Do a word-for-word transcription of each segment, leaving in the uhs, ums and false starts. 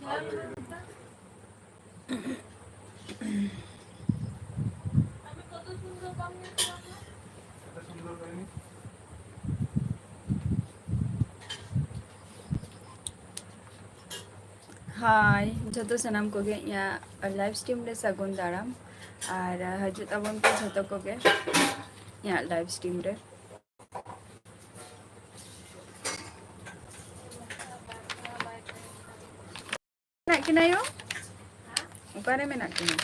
ᱦᱟᱭ, ᱡᱷᱚᱛᱚ ᱥᱟᱱᱟᱢ ᱠᱚᱜᱮ ᱤᱧᱟᱹᱜ live stream ᱨᱮ ᱥᱟᱹᱜᱩᱱ ᱫᱟᱨᱟᱢ᱾ ᱟᱨ ᱦᱤᱡᱩᱜ ᱛᱟᱵᱚᱱ ᱯᱮ ᱡᱷᱚᱛᱚ ᱠᱚᱜᱮ ᱤᱧᱟᱹᱜ live stream ᱨᱮ᱾ ᱢᱮᱱᱟᱜ ᱠᱤᱱᱟ ᱭᱳ? ᱚᱠᱟᱨᱮ ᱢᱮᱱᱟᱜ ᱠᱤᱱᱟ?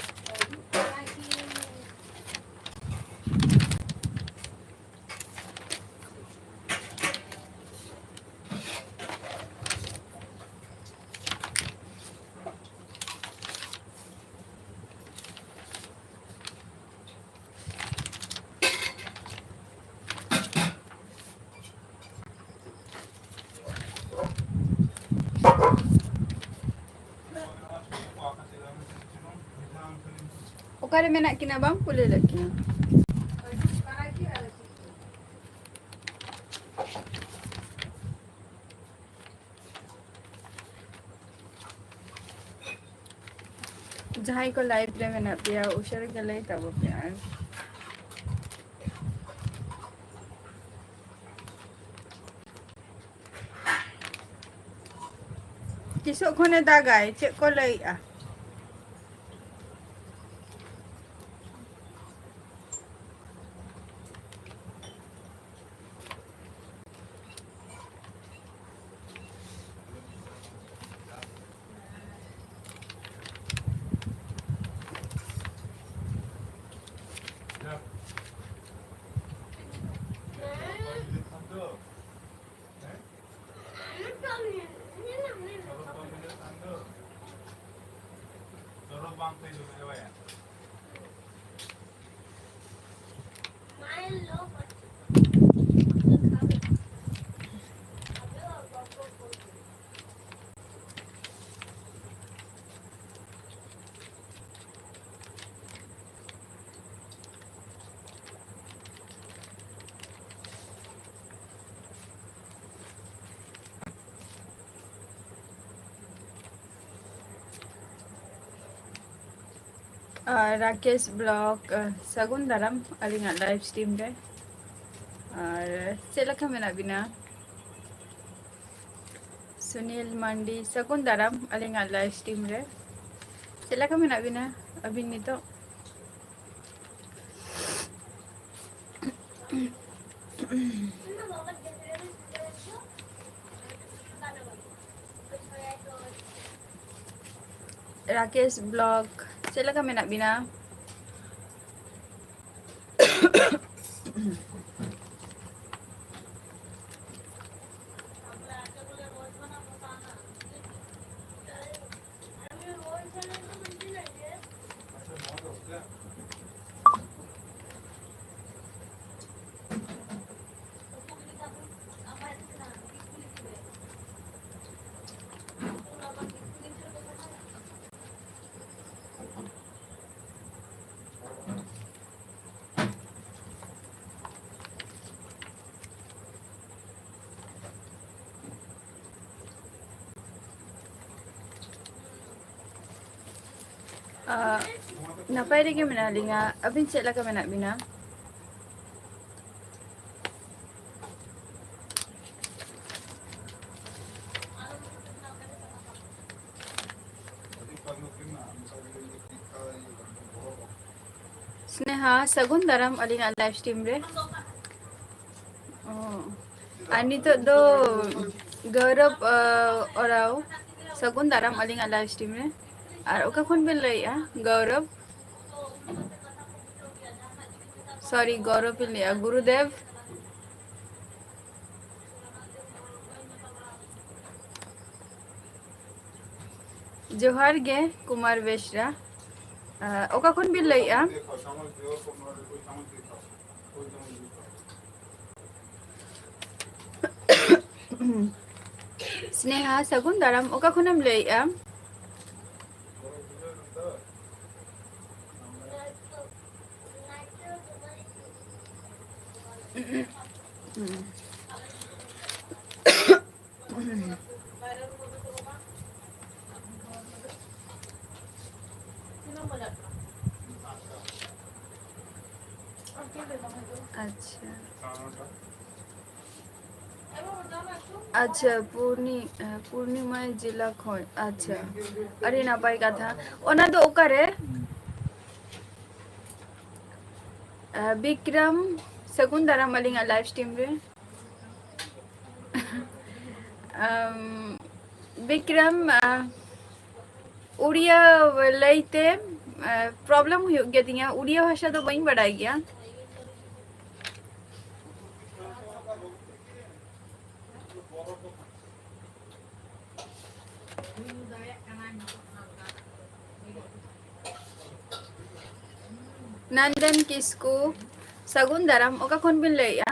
ᱚᱠᱟᱨᱮ ᱢᱮᱱᱟᱜ ᱠᱤᱱᱟ? ᱵᱟᱢ ᱠᱩᱞᱤ ᱞᱮᱫ ᱠᱤᱱᱟ? ᱡᱟᱦᱟᱸᱭ ᱠᱚ live ᱨᱮ ᱢᱮᱱᱟᱜ ᱯᱮᱭᱟ, ᱩᱥᱟᱹᱨᱟ ᱜᱮ ᱞᱟᱹᱭ ᱛᱟᱵᱚ ᱯᱮ᱾ ᱟᱨ ᱛᱤᱥᱚᱜ ᱠᱷᱚᱱᱮ ᱫᱟᱜᱟᱭ, ᱪᱮᱫ ᱠᱚ ᱞᱟᱹᱭᱮᱜᱼᱟ? ᱟᱨ ᱨᱟᱠᱮᱥ ᱵᱞᱚᱜ, ᱟᱨ ᱥᱟᱹᱜᱩᱱ ᱫᱟᱨᱟᱢ ᱟᱹᱞᱤᱧᱟᱜ ᱞᱟᱭᱤᱵᱷ ᱥᱴᱨᱤᱢ ᱨᱮ᱾ ᱟᱨ ᱪᱮᱫ ᱞᱮᱠᱟ ᱢᱮᱱᱟᱜ ᱵᱤᱱᱟ? ᱥᱩᱱᱤᱞ ᱢᱟᱱᱰᱤ, ᱥᱟᱹᱜᱩᱱ ᱫᱟᱨᱟᱢ ᱟᱹᱞᱤᱧᱟᱜ ᱞᱟᱭᱤᱵᱷ ᱥᱴᱨᱤᱢ ᱨᱮ᱾ ᱪᱮᱫ ᱞᱮᱠᱟ ᱢᱮᱱᱟᱜ ᱵᱤᱱᱟ ᱟᱹᱵᱤᱱ ᱱᱤᱛᱚᱜ? ᱨᱟᱠᱮᱥ ᱵᱞᱚᱜ, ᱪᱮᱫ ᱞᱮᱠᱟ ᱢᱮᱱᱟᱜ ᱵᱤᱱᱟ? ᱟᱜ, ᱱᱟᱯᱟᱭ ᱨᱮᱜᱮ ᱢᱮᱱᱟᱜ ᱞᱤᱧᱟ᱾ ᱟᱹᱵᱤᱱ ᱪᱮᱫ ᱞᱮᱠᱟ ᱢᱮᱱᱟᱜ ᱵᱤᱱᱟ? ᱥᱱᱮᱦᱟ, ᱥᱟᱹᱜᱩᱱ ᱫᱟᱨᱟᱢ ᱟᱹᱞᱤᱧᱟᱜ ᱞᱟᱭᱤᱵᱷ ᱥᱴᱨᱤᱢ ᱨᱮ᱾ ᱚ, ᱟᱨ ᱱᱤᱛᱚᱜ ᱫᱚ ᱜᱚᱣᱨᱚᱵ, ᱟ, ᱚᱨᱟᱣ, ᱥᱟᱹᱜᱩᱱ ᱫᱟᱨᱟᱢ ᱟᱹᱞᱤᱧᱟᱜ ᱞᱟᱭᱤᱵᱷ ᱥᱴᱨᱤᱢ ᱨᱮ᱾ ᱟᱨ ᱚᱠᱟ ᱠᱷᱚᱱ ᱵᱮᱱ ᱞᱟᱹᱭᱮᱜᱼᱟ? ᱜᱚᱣᱨᱚᱵ, ᱥᱚᱨᱤ, ᱜᱚᱣᱨᱚᱵ ᱵᱮᱱ ᱞᱟᱹᱭᱮᱜᱼᱟ, ᱜᱩᱨᱩᱫᱮᱵᱽ᱾ ᱡᱚᱦᱟᱨ ᱜᱮ ᱠᱩᱢᱟᱨ ᱵᱮᱥᱨᱟ᱾ ᱟ, ᱚᱠᱟ ᱠᱷᱚᱱ ᱵᱤᱱ ᱞᱟᱹᱭᱮᱜᱼᱟ? ᱥᱱᱮᱦᱟ, ᱥᱟᱹᱜᱩᱱ ᱫᱟᱨᱟᱢ᱾ ᱚᱠᱟ ᱠᱷᱚᱱᱮᱢ ᱞᱟᱹᱭᱮᱜᱼᱟ? ᱟᱪᱪᱷᱟ᱾ ᱟᱪᱪᱷᱟ, ᱯᱩᱨᱱᱤ-, ᱯᱩᱨᱱᱤᱢᱟ ᱡᱮᱞᱟ ᱠᱷᱚᱱ᱾ ᱟᱪᱪᱷᱟ, ᱟᱹᱰᱤ ᱱᱟᱯᱟᱭ ᱠᱟᱛᱷᱟ᱾ ᱚᱱᱟ ᱫᱚ ᱚᱠᱟᱨᱮ? ᱟᱸ, ᱵᱤᱠᱨᱚᱢ, ᱥᱟᱹᱜᱩᱱ ᱫᱟᱨᱟᱢ ᱟᱹᱞᱤᱧᱟᱜ live stream ᱨᱮ᱾ ᱟᱢ, ᱵᱤᱠᱨᱚᱢ, ᱟᱸ, ᱩᱲᱤᱭᱟ ᱞᱟᱹᱭᱛᱮ, ᱟᱸ, problem ᱦᱩᱭᱩᱜ ᱜᱮᱭᱟ ᱛᱤᱧᱟ, ᱩᱲᱤᱭᱟ ᱵᱷᱟᱥᱟ ᱫᱚ ᱵᱟᱹᱧ ᱵᱟᱰᱟᱭ ᱜᱮᱭᱟ᱾ ᱱᱟᱱᱫᱚᱱ ᱠᱤᱥᱠᱩ, ᱥᱟᱹᱜᱩᱱ ᱫᱟᱨᱟᱢ, ᱚᱠᱟ ᱠᱷᱚᱱ ᱵᱤᱱ ᱞᱟᱹᱭᱮᱜᱼᱟ?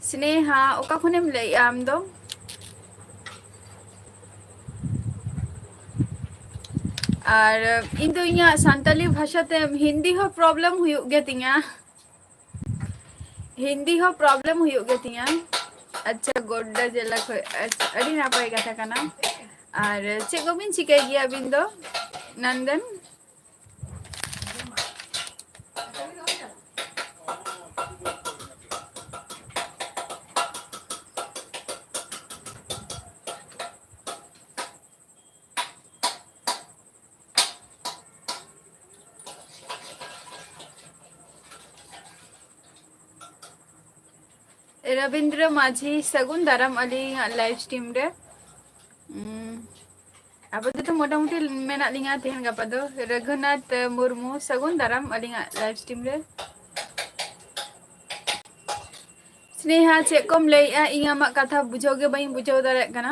ᱥᱱᱮᱦᱟ, ᱚᱠᱟ ᱠᱷᱚᱱᱮᱢ ᱞᱟᱹᱭᱮᱜᱼᱟ ᱟᱢ ᱫᱚ? ᱟᱨ ᱤᱧ ᱫᱚ ᱤᱧᱟᱹᱜ ᱥᱟᱱᱛᱟᱞᱤ ᱵᱷᱟᱥᱟ ᱛᱮ ᱦᱤᱱᱫᱤ ᱦᱚᱸ problem ᱦᱩᱭᱩᱜ ᱜᱮ ᱛᱤᱧᱟ᱾ ᱦᱤᱱᱫᱤ ᱦᱚᱸ problem ᱦᱩᱭᱩᱜ ᱜᱮ ᱛᱤᱧᱟ᱾ ᱟᱪᱪᱷᱟ, ᱜᱳᱰᱰᱟ ᱡᱮᱞᱟ ᱠᱷᱚᱡ᱾ ᱟᱪᱪᱷᱟ, ᱟᱹᱰᱤ ᱱᱟᱯᱟᱭ ᱠᱟᱛᱷᱟ ᱠᱟᱱᱟ᱾ ᱟᱨ ᱪᱮᱫ ᱠᱚᱵᱤᱱ ᱪᱤᱠᱟᱹᱭ ᱜᱮᱭᱟ ᱟᱹᱵᱤᱱ ᱫᱚ, ᱱᱚᱱᱫᱚᱱ? ᱨᱚᱵᱤᱱᱫᱨᱚ ᱢᱟᱹᱡᱷᱤ, ᱥᱟᱹᱜᱩᱱ ᱫᱟᱨᱟᱢ ᱟᱹᱞᱤᱧᱟᱜ live stream ᱨᱮ᱾ ᱩᱸ, ᱟᱯᱟᱛᱚᱛᱚ ᱢᱚᱴᱟᱢᱩᱴᱤ ᱢᱮᱱᱟᱜ ᱞᱤᱧᱟ ᱛᱮᱦᱮᱧ ᱜᱟᱯᱟ ᱫᱚ᱾ ᱨᱚᱜᱷᱩᱱᱟᱛᱷ ᱢᱩᱨᱢᱩ, ᱥᱟᱹᱜᱩᱱ ᱫᱟᱨᱟᱢ ᱟᱹᱞᱤᱧᱟᱜ live stream ᱨᱮ᱾ ᱥᱱᱮᱦᱟ, ᱪᱮᱫ ᱠᱚᱢ ᱞᱟᱹᱭᱮᱜᱼᱟ? ᱤᱧ ᱟᱢᱟᱜ ᱠᱟᱛᱷᱟ ᱵᱩᱡᱷᱟᱹᱣ ᱜᱮ ᱵᱟᱹᱧ ᱵᱩᱡᱷᱟᱹᱣ ᱫᱟᱲᱮᱭᱟᱜ ᱠᱟᱱᱟ᱾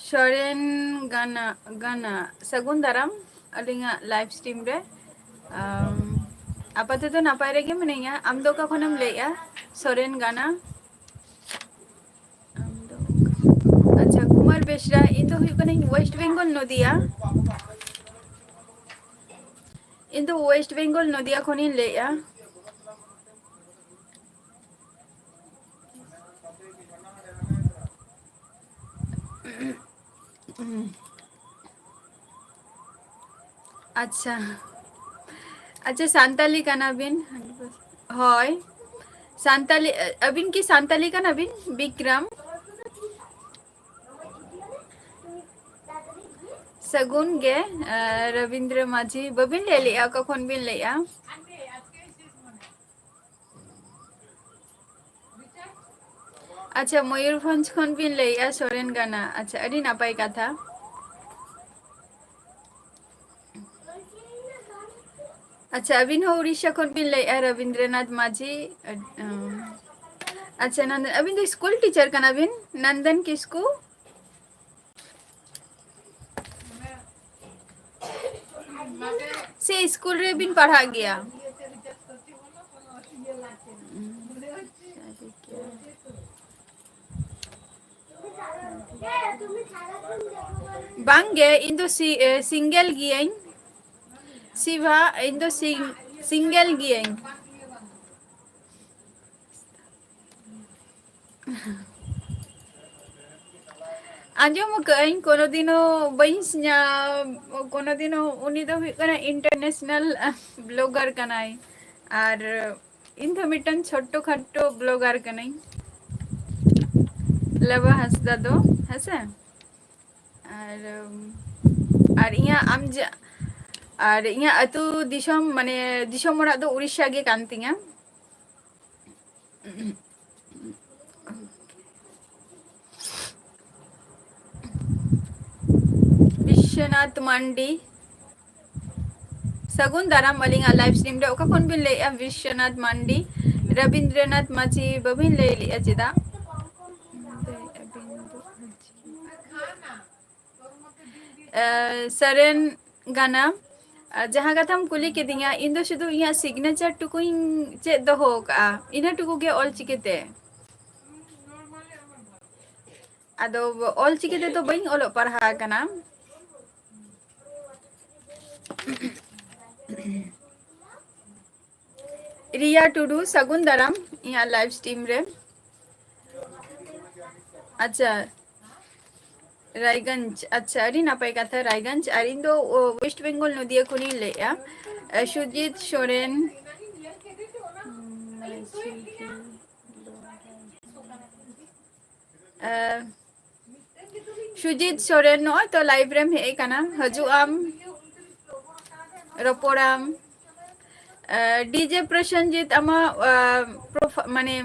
ᱥᱚᱨᱮᱱ ᱜᱟᱱᱟ, ᱜᱟᱱᱟ, ᱥᱟᱹᱜᱩᱱ ᱫᱟᱨᱟᱢ ᱟᱹᱞᱤᱧᱟᱜ live stream ᱨᱮ᱾ ᱟᱢ, ᱟᱯᱟᱛᱚᱛᱚ ᱱᱟᱯᱟᱭ ᱨᱮᱜᱮ ᱢᱤᱱᱟᱹᱧᱟ᱾ ᱟᱢ ᱫᱚ ᱚᱠᱟ ᱠᱷᱚᱱᱮᱢ ᱞᱟᱹᱭᱮᱜᱼᱟ? ᱥᱚᱨᱮᱱ ᱜᱟᱱᱟ᱾ ᱟᱢ ᱫᱚ ᱚᱠᱟ? ᱟᱪᱪᱷᱟ, ᱠᱩᱢᱟᱨ ᱵᱮᱥᱨᱟ, ᱤᱧ ᱫᱚ ᱦᱩᱭᱩᱜ ᱠᱟᱹᱱᱟᱹᱧ West Bengal, ᱱᱚᱫᱤᱭᱟ᱾ ᱤᱧ ᱫᱚ West Bengal, ᱱᱚᱫᱤᱭᱟ ᱠᱷᱚᱱᱤᱧ ᱞᱟᱹᱭᱮᱜᱼᱟ᱾ ᱟᱪᱪᱷᱟ᱾ ᱟᱪᱪᱷᱟ, ᱥᱟᱱᱛᱟᱞᱤ ᱠᱟᱱᱟ ᱵᱤᱱ? ᱦᱳᱭ᱾ ᱥᱟᱱᱛᱟᱞᱤ, ᱟᱹᱵᱤᱱ ᱠᱤ ᱥᱟᱱᱛᱟᱞᱤ ᱠᱟᱱᱟ ᱵᱤᱱ, ᱵᱤᱠᱨᱚᱢ? ᱥᱟᱹᱜᱩᱱ ᱜᱮ, ᱟᱸ, ᱨᱚᱵᱤᱱᱫᱨᱚ ᱢᱟᱹᱡᱷᱤ᱾ ᱵᱟᱹᱵᱤᱱ ᱞᱟᱹᱭ ᱞᱮᱜᱼᱟ, ᱚᱠᱟ ᱠᱷᱚᱱ ᱵᱤᱱ ᱞᱟᱹᱭᱮᱜᱼᱟ? ᱟᱪᱪᱷᱟ, ᱢᱚᱭᱩᱨᱵᱷᱚᱸᱡᱽ ᱠᱷᱚᱱ ᱵᱤᱱ ᱞᱟᱹᱭᱮᱜᱼᱟ, ᱥᱚᱨᱮᱱ ᱜᱟᱱᱟ᱾ ᱟᱪᱪᱷᱟ, ᱟᱹᱰᱤ ᱱᱟᱯᱟᱭ ᱠᱟᱛᱷᱟ᱾ ᱟᱪᱪᱷᱟ, ᱟᱹᱵᱤᱱ ᱦᱚᱸ ᱩᱲᱤᱥᱥᱟ ᱠᱷᱚᱱ ᱵᱤᱱ ᱞᱟᱹᱭᱮᱜᱼᱟ, ᱨᱚᱵᱤᱱᱫᱨᱚᱱᱟᱛᱷ ᱢᱟᱹᱡᱷᱤ᱾ ᱟᱪᱪᱷᱟ, ᱱᱚᱸᱰᱮ ᱟᱹᱵᱤᱱ ᱫᱚ ᱥᱠᱩᱞ ᱴᱤᱪᱟᱨ ᱠᱟᱱᱟ ᱵᱤᱱ, ᱱᱚᱱᱫᱚᱱ ᱠᱤᱥᱠᱩ? ᱥᱮ ᱥᱠᱩᱞ ᱨᱮᱵᱤᱱ ᱯᱟᱲᱦᱟᱜ ᱜᱮᱭᱟ? ᱵᱟᱝ ᱜᱮ, ᱤᱧ ᱫᱚ ᱥᱤ-, ᱮ, single ᱜᱤᱭᱟᱹᱧ᱾ ᱥᱤᱵᱷᱟ, ᱤᱧ ᱫᱚ ᱥᱤᱝ-, single ᱜᱤᱭᱟᱹᱧ᱾ ᱟᱸᱡᱚᱢ ᱟᱠᱟᱫᱟᱹᱧ, ᱠᱳᱱᱳ ᱫᱤᱱ ᱦᱚᱸ ᱵᱟᱹᱧ ᱥᱤᱧᱟ-, ᱠᱳᱱᱳ ᱫᱤᱱ ᱦᱚᱸ᱾ ᱩᱱᱤ ᱫᱚ ᱦᱩᱭᱩᱜ ᱠᱟᱱᱟ international blogger ᱠᱟᱱᱟᱭ, ᱟᱨ ᱤᱧ ᱫᱚ ᱢᱤᱫᱴᱟᱝ ᱪᱷᱳᱴᱳ ᱠᱷᱟᱴᱳ blogger ᱠᱟᱹᱱᱟᱹᱧ, ᱞᱟᱵᱟ ᱦᱟᱸᱥᱫᱟ ᱫᱚ, ᱦᱮᱸᱥᱮ? ᱟᱨ, ᱟᱨ ᱤᱧᱟᱹᱜ, ᱟᱢ ᱡᱟ-, ᱟᱨ ᱤᱧᱟᱹᱜ ᱟᱹᱛᱩ ᱫᱤᱥᱚᱢ, ᱢᱟᱱᱮ, ᱫᱤᱥᱚᱢ ᱚᱲᱟᱜ ᱫᱚ ᱩᱲᱤᱥᱥᱟ ᱜᱮ ᱠᱟᱱ ᱛᱤᱧᱟ᱾ ᱵᱤᱥᱥᱚᱱᱟᱛᱷ ᱢᱟᱱᱰᱤ, ᱥᱟᱹᱜᱩᱱ ᱫᱟᱨᱟᱢ ᱟᱹᱞᱤᱧᱟᱜ live stream ᱨᱮ᱾ ᱚᱠᱟ ᱠᱷᱚᱱ ᱵᱤᱱ ᱞᱟᱹᱭᱮᱜᱼᱟ? ᱵᱤᱥᱥᱚᱱᱟᱛᱷ ᱢᱟᱱᱰᱤ, ᱨᱚᱵᱤᱱᱫᱨᱚᱱᱟᱛᱷ ᱢᱟᱹᱡᱷᱤ, ᱵᱟᱹᱵᱤᱱ ᱞᱟᱹᱭ ᱞᱮᱜᱼᱟ ᱪᱮᱫᱟᱜ? ᱮ, ᱥᱟᱨᱮᱱ ᱜᱟᱱᱟᱢ, ᱟᱨ ᱡᱟᱦᱟᱸ ᱠᱟᱛᱷᱟᱢ ᱠᱩᱞᱤ ᱠᱤᱫᱤᱧᱟ, ᱤᱧ ᱫᱚ ᱥᱩᱫᱷᱩ ᱤᱧᱟᱹᱜ signature ᱴᱩᱠᱩᱧ ᱪᱮᱫ ᱫᱚᱦᱚ ᱟᱠᱟᱜᱼᱟ, ᱤᱱᱟᱹ ᱴᱩᱠᱩ ᱜᱮ ᱚᱞ ᱪᱤᱠᱤ ᱛᱮ᱾ ᱟᱫᱚ ᱚᱞ ᱪᱤᱠᱤ ᱛᱮᱫᱚ ᱵᱟᱹᱧ ᱚᱞᱚᱜ ᱯᱟᱲᱦᱟᱣ ᱟᱠᱟᱱᱟ᱾ ᱨᱤᱭᱟ ᱴᱩᱰᱩ, ᱥᱟᱹᱜᱩᱱ ᱫᱟᱨᱟᱢ ᱤᱧᱟᱹᱜ live stream ᱨᱮ᱾ ᱟᱪᱪᱷᱟ, ᱨᱟᱭᱜᱚᱸᱡᱽ, ᱟᱪᱪᱷᱟ, ᱟᱹᱰᱤ ᱱᱟᱯᱟᱭ ᱠᱟᱛᱷᱟ, ᱨᱟᱭᱜᱚᱸᱡᱽ᱾ ᱟᱨ ᱤᱧ ᱫᱚ, ᱚ, ᱳᱭᱮᱥᱴ ᱵᱮᱝᱜᱚᱞ, ᱱᱚᱫᱤᱭᱟ ᱠᱷᱚᱱᱤᱧ ᱞᱟᱹᱭᱮᱜᱼᱟ᱾ ᱮ, ᱥᱩᱡᱤᱛ ᱥᱚᱨᱮᱱ᱾ ᱮ, ᱥᱩᱡᱤᱛ ᱥᱚᱨᱮᱱ, ᱱᱚᱜᱼᱚᱭ ᱛᱚ live ᱨᱮᱢ ᱦᱮᱡ ᱟᱠᱟᱱᱟ, ᱦᱤᱡᱩᱜ ᱟᱢ, ᱨᱚᱯᱚᱲᱟᱢ᱾ ᱮ, ᱰᱤᱡᱮ ᱯᱨᱚᱥᱮᱱᱡᱤᱛ, ᱟᱢᱟᱜ, ᱮ, ᱯᱨᱚᱯᱷ-, ᱢᱟᱱᱮ,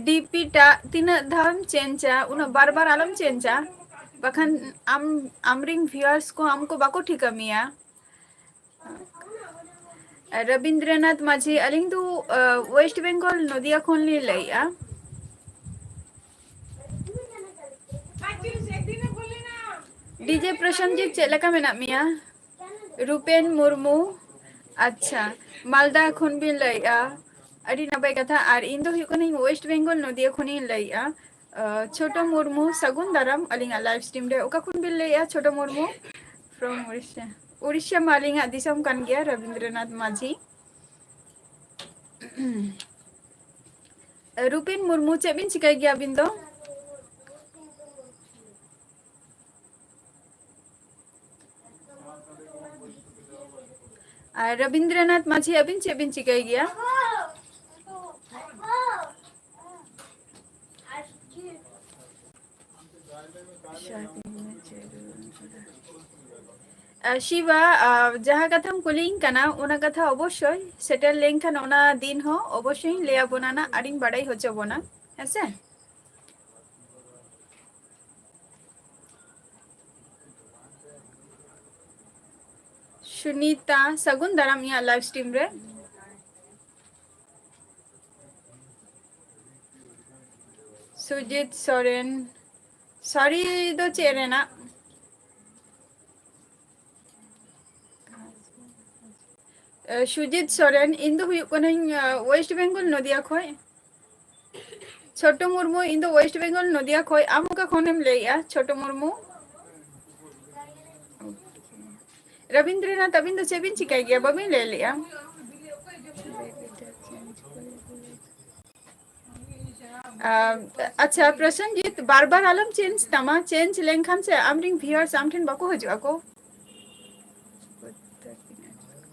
ᱰᱤᱯᱤ ᱴᱟᱜ ᱛᱤᱱᱟᱹᱜ ᱫᱷᱟᱣᱮᱢ ᱪᱮᱧᱡᱟ? ᱩᱱᱟᱹᱜ ᱵᱟᱨ ᱵᱟᱨ ᱟᱞᱚᱢ ᱪᱮᱧᱡᱟ, ᱵᱟᱠᱷᱟᱱ ᱟᱢ, ᱟᱢᱨᱤᱱ viewers ᱠᱚ ᱟᱢ ᱠᱚ ᱵᱟᱠᱚ ᱴᱷᱤᱠᱟᱹ ᱢᱮᱭᱟ᱾ ᱨᱚᱵᱤᱱᱫᱨᱚᱱᱟᱛᱷ ᱢᱟᱹᱡᱷᱤ, ᱟᱹᱞᱤᱧ ᱫᱚ, ᱟ, ᱳᱭᱮᱥᱴ ᱵᱮᱝᱜᱚᱞ, ᱱᱚᱫᱤᱭᱟ ᱠᱷᱚᱱ ᱞᱤᱧ ᱞᱟᱹᱭᱮᱜᱼᱟ᱾ ᱰᱤᱡᱮ ᱯᱨᱚᱥᱮᱱᱡᱤᱛ, ᱪᱮᱫ ᱞᱮᱠᱟ ᱢᱮᱱᱟᱜ ᱢᱮᱭᱟ? ᱨᱩᱯᱮᱱ ᱢᱩᱨᱢᱩ, ᱟᱪᱪᱷᱟ, ᱢᱟᱞᱫᱟ ᱠᱷᱚᱱ ᱵᱤᱱ ᱞᱟᱹᱭᱮᱜᱼᱟ, ᱟᱹᱰᱤ ᱱᱟᱯᱟᱭ ᱠᱟᱛᱷᱟ᱾ ᱟᱨ ᱤᱧ ᱫᱚ ᱦᱩᱭᱩᱜ ᱠᱟᱹᱱᱟᱹᱧ ᱳᱭᱮᱥᱴ ᱵᱮᱝᱜᱚᱞ, ᱱᱚᱫᱤᱭᱟ ᱠᱷᱚᱱᱤᱧ ᱞᱟᱹᱭᱮᱜᱼᱟ᱾ ᱟ, ᱪᱷᱳᱴᱳ ᱢᱩᱨᱢᱩ, ᱥᱟᱹᱜᱩᱱ ᱫᱟᱨᱟᱢ ᱟᱹᱞᱤᱧᱟᱜ live stream ᱨᱮ᱾ ᱚᱠᱟ ᱠᱷᱚᱱ ᱵᱤᱱ ᱞᱟᱹᱭᱮᱜᱼᱟ, ᱪᱷᱳᱴᱳ ᱢᱩᱨᱢᱩ? From ᱩᱲᱤᱥᱥᱟ᱾ ᱩᱲᱤᱥᱥᱟ ᱢᱟ ᱟᱹᱞᱤᱧᱟᱜ ᱫᱤᱥᱚᱢ ᱠᱟᱱ ᱜᱮᱭᱟ, ᱨᱚᱵᱤᱱᱫᱨᱚᱱᱟᱛᱷ ᱢᱟᱹᱡᱷᱤ᱾ ᱨᱩᱯᱤᱱ ᱢᱩᱨᱢᱩ, ᱪᱮᱫ ᱵᱤᱱ ᱪᱤᱠᱟᱹᱭ ᱜᱮᱭᱟ ᱟᱹᱵᱤᱱ ᱫᱚ? ᱟᱨ ᱨᱚᱵᱤᱱᱫᱨᱚᱱᱟᱛᱷ ᱢᱟᱹᱡᱷᱤ, ᱟᱹᱵᱤᱱ ᱪᱮᱫ ᱵᱤᱱ ᱪᱤᱠᱟᱹᱭ ᱜᱮᱭᱟ? ᱟ, ᱥᱤᱵᱟ, ᱟ, ᱡᱟᱦᱟᱸ ᱠᱟᱛᱷᱟᱢ ᱠᱩᱞᱤᱧ ᱠᱟᱱᱟ, ᱚᱱᱟ ᱠᱟᱛᱷᱟ ᱚᱵᱚᱥᱥᱳᱭ ᱥᱮᱴᱮᱨ ᱞᱮᱱᱠᱷᱟᱱ ᱚᱱᱟ ᱫᱤᱱ ᱦᱚᱸ ᱚᱵᱚᱥᱥᱳᱭ ᱤᱧ ᱞᱟᱹᱭ ᱟᱵᱚᱱᱟ ᱱᱟᱜ, ᱟᱨᱤᱧ ᱵᱟᱲᱟᱭ ᱦᱚᱪᱚ ᱵᱚᱱᱟ, ᱦᱮᱸᱥᱮ? ᱥᱩᱱᱤᱛᱟ, ᱥᱟᱹᱜᱩᱱ ᱫᱟᱨᱟᱢ ᱤᱧᱟᱹᱜ live stream ᱨᱮ᱾ ᱥᱩᱡᱤᱛ ᱥᱚᱨᱮᱱ, ᱥᱟᱹᱲᱤ ᱫᱚ ᱪᱮᱫ ᱨᱮᱱᱟᱜ? ᱮ, ᱥᱩᱡᱤᱛ ᱥᱚᱨᱮᱱ, ᱤᱧ ᱫᱚ ᱦᱩᱭᱩᱜ ᱠᱟᱹᱱᱟᱹᱧ, ᱮ, ᱳᱭᱮᱥᱴ ᱵᱮᱝᱜᱚᱞ, ᱱᱚᱫᱤᱭᱟ ᱠᱷᱚᱡ᱾ ᱪᱷᱳᱴᱳ ᱢᱩᱨᱢᱩ, ᱤᱧ ᱫᱚ ᱳᱭᱮᱥᱴ ᱵᱮᱝᱜᱚᱞ, ᱱᱚᱫᱤᱭᱟ ᱠᱷᱚᱡ᱾ ᱟᱢ ᱚᱠᱟ ᱠᱷᱚᱱᱮᱢ ᱞᱟᱹᱭᱮᱜᱼᱟ, ᱪᱷᱳᱴᱳ ᱢᱩᱨᱢᱩ? ᱨᱚᱵᱤᱱᱫᱨᱚᱱᱟᱛᱷ, ᱟᱹᱵᱤᱱ ᱫᱚ ᱪᱮᱫ ᱵᱤᱱ ᱪᱤᱠᱟᱹᱭ ᱜᱮᱭᱟ? ᱵᱟᱹᱵᱤᱱ ᱞᱟᱹᱭ ᱞᱮᱜᱼᱟ᱾ ᱟᱪᱪᱷᱟ, ᱯᱨᱚᱥᱮᱱᱡᱤᱛ, ᱵᱟᱨ ᱵᱟᱨ ᱟᱞᱚᱢ ᱪᱮᱧᱡᱽ ᱛᱟᱢᱟ᱾ ᱪᱮᱧᱡᱽ ᱞᱮᱱᱠᱷᱟᱱ ᱥᱮ ᱟᱢᱨᱮᱱ ᱵᱷᱤᱭᱩᱣᱟᱨᱥ ᱟᱢ ᱴᱷᱮᱱ ᱵᱟᱠᱚ ᱦᱤᱡᱩᱜ ᱟᱠᱚ᱾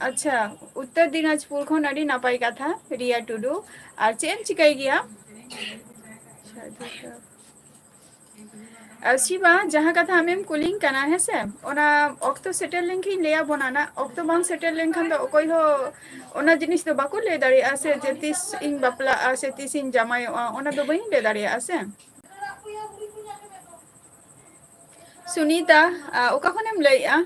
ᱟᱪᱪᱷᱟ, ᱩᱛᱛᱚᱨ ᱫᱤᱱᱟᱡᱽᱯᱩᱨ ᱠᱷᱚᱱ ᱟᱹᱰᱤ ᱱᱟᱯᱟᱭ ᱠᱟᱛᱷᱟ, ᱨᱤᱭᱟ ᱴᱩᱰᱩ᱾ ᱟᱨ ᱪᱮᱫ ᱮᱢ ᱪᱤᱠᱟᱹᱭ ᱜᱮᱭᱟ? ᱟᱨ ᱥᱤᱵᱟ, ᱡᱟᱦᱟᱸ ᱠᱟᱛᱷᱟ ᱟᱢᱮᱢ ᱠᱩᱞᱤᱧ ᱠᱟᱱᱟ, ᱦᱮᱸ ᱥᱮ, ᱚᱱᱟ ᱚᱠᱛᱚ ᱥᱮᱴᱮᱨ ᱞᱮᱱᱠᱷᱟᱱ ᱤᱧ ᱞᱟᱹᱭ ᱟᱵᱚᱱᱟ ᱱᱟᱜ᱾ ᱚᱠᱛᱚ ᱵᱟᱝ ᱥᱮᱴᱮᱨ ᱞᱮᱱᱠᱷᱟᱱ ᱫᱚ ᱚᱠᱚᱭ ᱦᱚᱸ ᱚᱱᱟ ᱡᱤᱱᱤᱥ ᱫᱚ ᱵᱟᱠᱚ ᱞᱟᱹᱭ ᱫᱟᱲᱮᱭᱟᱜᱼᱟ ᱥᱮ, ᱡᱮ ᱛᱤᱥ ᱤᱧ ᱵᱟᱯᱞᱟᱜᱼᱟ ᱥᱮ ᱛᱤᱥ ᱤᱧ ᱡᱟᱶᱟᱭᱚᱜᱼᱟ, ᱚᱱᱟ ᱫᱚ ᱵᱟᱹᱧ ᱞᱟᱹᱭ ᱫᱟᱲᱮᱭᱟᱜᱼᱟ ᱥᱮ᱾ ᱥᱩᱱᱤᱛᱟ, ᱟ, ᱚᱠᱟ ᱠᱷᱚᱱᱮᱢ ᱞᱟᱹᱭᱮᱜᱼᱟ?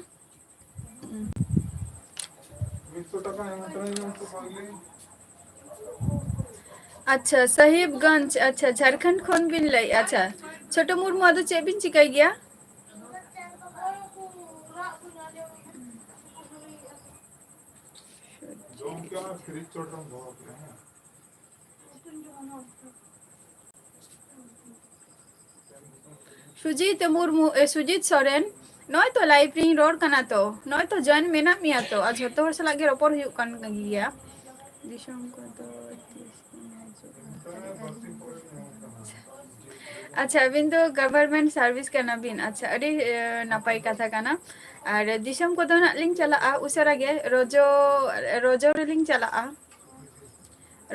ᱟᱪᱪᱷᱟ, ᱥᱟᱦᱤᱵᱽᱜᱚᱸᱡᱽ, ᱟᱪᱪᱷᱟ, ᱡᱷᱟᱲᱠᱷᱚᱸᱰ ᱠᱷᱚᱱ ᱵᱤᱱ ᱞᱟᱹᱭᱮᱜᱼᱟ᱾ ᱟᱪᱪᱷᱟ, ᱪᱷᱳᱴᱳ ᱢᱩᱨᱢᱩ, ᱟᱫᱚ ᱪᱮᱫ ᱵᱤᱱ ᱪᱤᱠᱟᱹᱭ ᱜᱮᱭᱟ? ᱥᱩᱡᱤᱛ ᱢᱩᱨᱢᱩ, ᱮ, ᱥᱩᱡᱤᱛ ᱥᱚᱨᱮᱱ, ᱱᱚᱜᱼᱚᱭ ᱛᱚ live ᱨᱤᱧ ᱨᱚᱲ ᱠᱟᱱᱟ ᱛᱚ, ᱱᱚᱜᱼᱚᱭ ᱛᱚ join ᱢᱮᱱᱟᱜ ᱢᱮᱭᱟ ᱛᱚ, ᱟᱨ ᱡᱷᱚᱛᱚ ᱦᱚᱲ ᱥᱟᱞᱟᱜ ᱜᱮ ᱨᱚᱯᱚᱲ ᱦᱩᱭᱩᱜ ᱠᱟᱱ ᱜᱮᱭᱟ᱾ ᱫᱤᱥᱚᱢ ᱠᱚᱫᱚ ᱛᱤᱥ ᱵᱤᱱ ᱦᱤᱡᱩᱜᱼᱟ? ᱟᱪᱪᱷᱟ, ᱟᱹᱵᱤᱱ ᱫᱚ government service ᱠᱟᱱᱟ ᱵᱤᱱ᱾ ᱟᱪᱪᱷᱟ, ᱟᱹᱰᱤ, ᱮ, ᱱᱟᱯᱟᱭ ᱠᱟᱛᱷᱟ ᱠᱟᱱᱟ᱾ ᱟᱨ ᱫᱤᱥᱚᱢ ᱠᱚᱫᱚ ᱱᱟᱜ ᱞᱤᱧ ᱪᱟᱞᱟᱜᱼᱟ ᱩᱥᱟᱹᱨᱟ ᱜᱮ, ᱨᱚᱡᱚ, ᱨᱚᱡᱚ ᱨᱮᱞᱤᱧ ᱪᱟᱞᱟᱜᱼᱟ᱾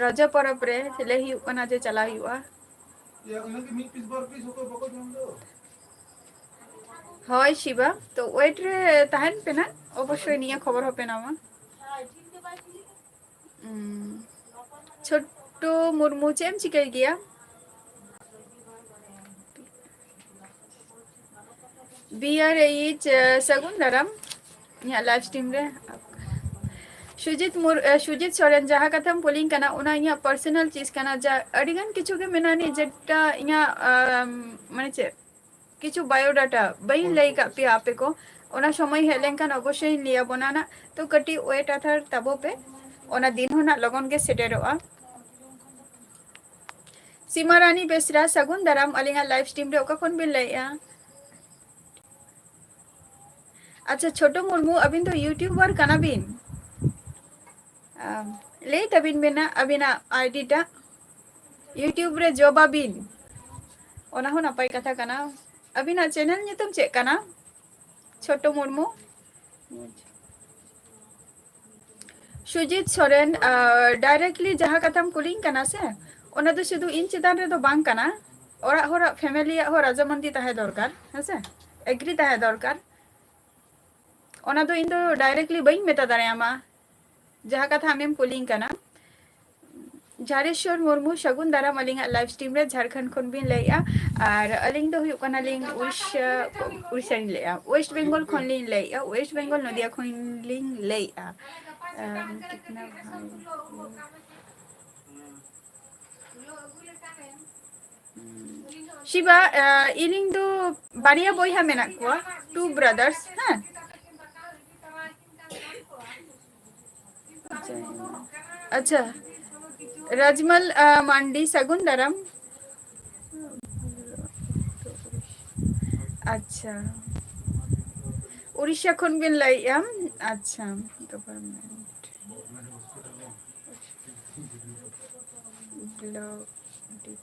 ᱨᱚᱡᱚ ᱯᱚᱨᱚᱵᱽ ᱨᱮ ᱞᱟᱹᱭ ᱦᱩᱭᱩᱜ ᱠᱟᱱᱟ ᱡᱮ ᱪᱟᱞᱟᱣ ᱦᱩᱭᱩᱜᱼᱟ᱾ ᱦᱳᱭ ᱥᱤᱵᱟ, ᱛᱚ wait ᱨᱮ ᱛᱟᱦᱮᱱ ᱯᱮ ᱱᱟᱜ, ᱚᱵᱚᱥᱥᱳᱭ ᱱᱤᱭᱟᱹ ᱠᱷᱚᱵᱚᱨ ᱦᱚᱸᱯᱮ ᱧᱟᱢᱟ᱾ ᱩᱸ, ᱪᱷᱳᱴᱴᱩ ᱢᱩᱨᱢᱩ, ᱪᱮᱫ ᱮᱢ ᱪᱤᱠᱟᱹᱭ ᱜᱮᱭᱟ? ᱵᱤ ᱟᱨ ᱮᱭᱤᱪ, ᱥᱟᱹᱜᱩᱱ ᱫᱟᱨᱟᱢ ᱤᱧᱟᱹᱜ live stream ᱨᱮ᱾ ᱥᱩᱡᱤᱛ ᱢᱩᱨ-, ᱮ, ᱥᱩᱡᱤᱛ ᱥᱚᱨᱮᱱ, ᱡᱟᱦᱟᱸ ᱠᱟᱛᱷᱟᱢ ᱠᱩᱞᱤᱧ ᱠᱟᱱᱟ, ᱚᱱᱟ ᱤᱧᱟᱹᱜ personal ᱪᱤᱡᱽ ᱠᱟᱱᱟ᱾ ᱡᱟ, ᱟᱹᱰᱤᱜᱟᱱ ᱠᱤᱪᱷᱩ ᱜᱮ ᱢᱮᱱᱟᱜᱼᱟ ᱱᱤᱡᱮᱨᱴᱟ ᱤᱧᱟᱹᱜ, ᱟᱢ, ᱢᱟᱱᱮ ᱪᱮᱫ, ᱠᱤᱪᱷᱩ biodata ᱵᱟᱹᱧ ᱞᱟᱹᱭ ᱠᱟᱜ ᱯᱮᱭᱟ ᱟᱯᱮ ᱠᱚ, ᱚᱱᱟ ᱥᱚᱢᱚᱭ ᱦᱮᱡ ᱞᱮᱱᱠᱷᱟᱱ ᱚᱵᱚᱥᱥᱳᱭ ᱤᱧ ᱞᱟᱹᱭ ᱟᱵᱚᱱᱟ ᱱᱟᱜ᱾ ᱛᱚ ᱠᱟᱹᱴᱤᱡ wait ᱦᱟᱛᱟᱲ ᱛᱟᱵᱚ ᱯᱮ, ᱚᱱᱟ ᱫᱤᱱ ᱦᱚᱸ ᱱᱟᱜ ᱞᱚᱜᱚᱱ ᱜᱮ ᱥᱮᱴᱮᱨᱚᱜᱼᱟ᱾ ᱥᱤᱢᱟ ᱨᱟᱱᱤ ᱵᱮᱥᱨᱟ, ᱥᱟᱹᱜᱩᱱ ᱫᱟᱨᱟᱢ ᱟᱹᱞᱤᱧᱟᱜ live stream ᱨᱮ, ᱚᱠᱟ ᱠᱷᱚᱱ ᱵᱤᱱ ᱞᱟᱹᱭᱮᱜᱼᱟ? ᱟᱪᱪᱷᱟ, ᱪᱷᱳᱴᱳ ᱢᱩᱨᱢᱩ, ᱟᱹᱵᱤᱱ ᱫᱚ YouTuber ᱠᱟᱱᱟ ᱵᱤᱱ? ᱟᱢ, ᱞᱟᱹᱭ ᱛᱟᱵᱤᱱ ᱵᱮᱱᱟ ᱟᱹᱵᱤᱱᱟᱜ ID ᱴᱟᱜ᱾ YouTube ᱨᱮ ᱡᱚᱵᱟᱵᱤᱱ, ᱚᱱᱟ ᱦᱚᱸ ᱱᱟᱯᱟᱭ ᱠᱟᱛᱷᱟ ᱠᱟᱱᱟ᱾ ᱟᱹᱵᱤᱱᱟᱜ ᱪᱮᱱᱮᱞ ᱧᱩᱛᱩᱢ ᱪᱮᱫ ᱠᱟᱱᱟ? ᱪᱷᱳᱴᱳ ᱢᱩᱨᱢᱩ᱾ ᱥᱩᱡᱤᱛ ᱥᱚᱨᱮᱱ, ᱰᱟᱭᱨᱮᱠᱴᱞᱤ ᱡᱟᱦᱟᱸ ᱠᱟᱛᱷᱟᱢ ᱠᱩᱞᱤᱧ ᱠᱟᱱᱟ ᱥᱮ, ᱚᱱᱟ ᱫᱚ ᱥᱩᱫᱷᱩ ᱤᱧ ᱪᱮᱛᱟᱱ ᱨᱮᱫᱚ ᱵᱟᱝ ᱠᱟᱱᱟ, ᱚᱲᱟᱜ ᱦᱚᱲᱟᱜ, ᱯᱷᱮᱢᱮᱞᱤᱭᱟᱜ ᱦᱚᱸ ᱨᱟᱡᱟᱢᱚᱱᱫᱤ ᱛᱟᱦᱮᱸ ᱫᱚᱨᱠᱟᱨ, ᱦᱮᱸᱥᱮ? ᱮᱜᱽᱨᱤ ᱛᱟᱦᱮᱸ ᱫᱚᱨᱠᱟᱨ᱾ ᱚᱱᱟ ᱫᱚ ᱤᱧ ᱫᱚ ᱰᱟᱭᱨᱮᱠᱴᱞᱤ ᱵᱟᱹᱧ ᱢᱮᱛᱟ ᱫᱟᱲᱮᱭᱟᱢᱟ, ᱡᱟᱦᱟᱸ ᱠᱟᱛᱷᱟ ᱟᱢᱮᱢ ᱠᱩᱞᱤᱧ ᱠᱟᱱᱟ᱾ ᱡᱷᱟᱨᱮᱥᱣᱚᱨ ᱢᱩᱨᱢᱩ, ᱥᱟᱹᱜᱩᱱ ᱫᱟᱨᱟᱢ ᱟᱹᱞᱤᱧᱟᱜ ᱞᱟᱭᱤᱵᱷ ᱥᱴᱨᱤᱢ ᱨᱮ᱾ ᱡᱷᱟᱲᱠᱷᱚᱸᱰ ᱠᱷᱚᱱ ᱵᱤᱱ ᱞᱟᱹᱭᱮᱫᱼᱟ, ᱟᱨ ᱟᱹᱞᱤᱧ ᱫᱚ ᱦᱩᱭᱩᱜ ᱠᱟᱱᱟᱞᱤᱧ ᱩᱲᱤᱥᱥᱟ, ᱩᱲᱤᱥᱥᱟᱧ ᱞᱟᱹᱭᱮᱫᱼᱟ, ᱳᱭᱮᱥᱴ ᱵᱮᱝᱜᱚᱞ ᱠᱷᱚᱱ ᱞᱤᱧ ᱞᱟᱹᱭᱮᱫᱼᱟ, ᱳᱭᱮᱥᱴ ᱵᱮᱝᱜᱚᱞ ᱱᱚᱫᱤᱭᱟ ᱠᱷᱚᱱ ᱞᱤᱧ ᱞᱟᱹᱭᱮᱫᱼᱟ᱾ ᱟᱢ, ᱠᱤᱛᱱᱟ ᱵᱷᱟᱭ? ᱥᱤᱵᱟ, ᱤᱧ ᱫᱚ ᱵᱟᱨᱭᱟ ᱵᱚᱭᱦᱟ ᱢᱮᱱᱟᱜ ᱠᱚᱣᱟ, ᱴᱩ ᱵᱨᱟᱫᱟᱨᱥ, ᱦᱮᱸ᱾ ᱟᱪᱪᱷᱟ, ᱨᱟᱡᱽᱢᱟᱞ, ᱟ, ᱢᱟᱱᱰᱤ, ᱥᱟᱹᱜᱩᱱ ᱫᱟᱨᱟᱢ᱾ ᱟᱪᱪᱷᱟ, ᱩᱲᱤᱥᱥᱟ ᱠᱷᱚᱱ ᱵᱤᱱ ᱞᱟᱹᱭᱮᱫᱼᱟ? ᱟᱪᱪᱷᱟ, ᱜᱚᱵᱷᱚᱨᱱᱢᱮᱱᱴ ᱵᱞᱚᱠ ᱰᱤ-,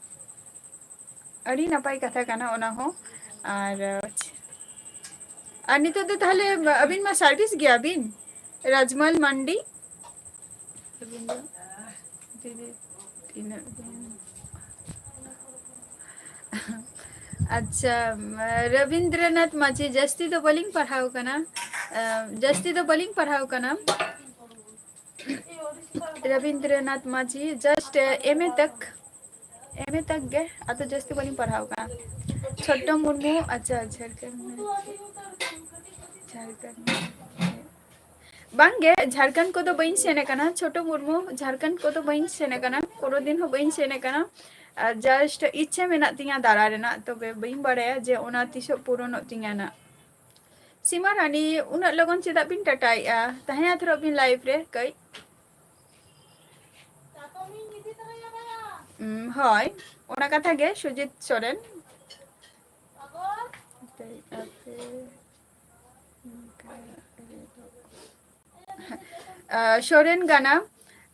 ᱟᱹᱰᱤ ᱱᱟᱯᱟᱭ ᱠᱟᱛᱷᱟ ᱠᱟᱱᱟ ᱚᱱᱟ ᱦᱚᱸ᱾ ᱟᱨ, ᱟᱨ ᱱᱤᱛᱚᱜ ᱫᱚ ᱛᱟᱦᱞᱮ ᱟᱹᱵᱤᱱ ᱢᱟ ᱥᱟᱨᱵᱷᱤᱥ ᱜᱮᱭᱟ ᱵᱤᱱ, ᱨᱟᱡᱽᱢᱟᱞ ᱢᱟᱱᱰᱤ? ᱟᱹᱵᱤᱱ ᱫᱚ ᱫᱤᱫᱤ ᱛᱤᱱᱟᱹᱜ ᱵᱤᱱ ᱟᱪᱪᱷᱟ, ᱨᱚᱵᱤᱱᱫᱨᱚᱱᱟᱛᱷ ᱢᱟᱹᱡᱷᱤ, ᱡᱟᱹᱥᱛᱤ ᱫᱚ ᱵᱟᱹᱞᱤᱧ ᱯᱟᱲᱦᱟᱣ ᱠᱟᱱᱟ, ᱟᱸ, ᱡᱟᱹᱥᱛᱤ ᱫᱚ ᱵᱟᱹᱞᱤᱧ ᱯᱟᱲᱦᱟᱣ ᱠᱟᱱᱟ᱾ ᱨᱚᱵᱤᱱᱫᱨᱚᱱᱟᱛᱷ ᱢᱟᱹᱡᱷᱤ, just, ᱮᱢ ᱮ ᱛᱟᱠ, ᱮᱢ ᱮ ᱛᱟᱠ ᱜᱮ, ᱟᱫᱚ ᱡᱟᱹᱥᱛᱤ ᱵᱟᱹᱞᱤᱧ ᱯᱟᱲᱦᱟᱣ ᱠᱟᱱᱟ᱾ ᱪᱷᱳᱴᱳ ᱢᱩᱨᱢᱩ, ᱟᱪᱪᱷᱟ, ᱡᱷᱟᱲᱠᱷᱚᱸᱰ, ᱡᱷᱟᱲᱠᱷᱚᱸᱰ᱾ ᱵᱟᱝᱜᱮ, ᱡᱷᱟᱲᱠᱷᱚᱸᱰ ᱠᱚᱫᱚ ᱵᱟᱹᱧ ᱥᱮᱱ ᱟᱠᱟᱱᱟ, ᱪᱷᱳᱴᱳ ᱢᱩᱨᱢᱩ, ᱡᱷᱟᱲᱠᱷᱚᱸᱰ ᱠᱚᱫᱚ ᱵᱟᱹᱧ ᱥᱮᱱ ᱟᱠᱟᱱᱟ, ᱠᱳᱱᱳ ᱫᱤᱱ ᱦᱚᱸ ᱵᱟᱹᱧ ᱥᱮᱱ ᱟᱠᱟᱱᱟ᱾ ᱟᱨ just ᱤᱪᱪᱷᱟᱹ ᱢᱮᱱᱟᱜ ᱛᱤᱧᱟᱹ ᱫᱟᱬᱟ ᱨᱮᱱᱟᱜ, ᱛᱚᱵᱮ ᱵᱟᱹᱧ ᱵᱟᱲᱟᱭᱟ ᱡᱮ ᱚᱱᱟ ᱛᱤᱥᱚᱜ ᱯᱩᱨᱚᱱᱚᱜ ᱛᱤᱧᱟᱹ ᱱᱟᱜ᱾ ᱥᱤᱢᱟ ᱨᱟᱱᱤ, ᱩᱱᱟᱹᱜ ᱞᱚᱜᱚᱱ ᱪᱮᱫᱟᱜ ᱵᱤᱱ ᱴᱟᱴᱟᱭᱮᱜᱼᱟ? ᱛᱟᱦᱮᱸ ᱦᱟᱛᱟᱲᱚᱜ ᱵᱤᱱ live ᱨᱮ ᱠᱟᱹᱡ᱾ ᱩᱢ, ᱦᱳᱭ, ᱚᱱᱟ ᱠᱟᱛᱷᱟ ᱜᱮ, ᱥᱩᱡᱤᱛ ᱥᱚᱨᱮᱱ᱾ ᱟᱯᱮ ᱟᱯᱮ ᱟᱸ, ᱥᱚᱨᱮᱱ ᱜᱟᱱᱟ,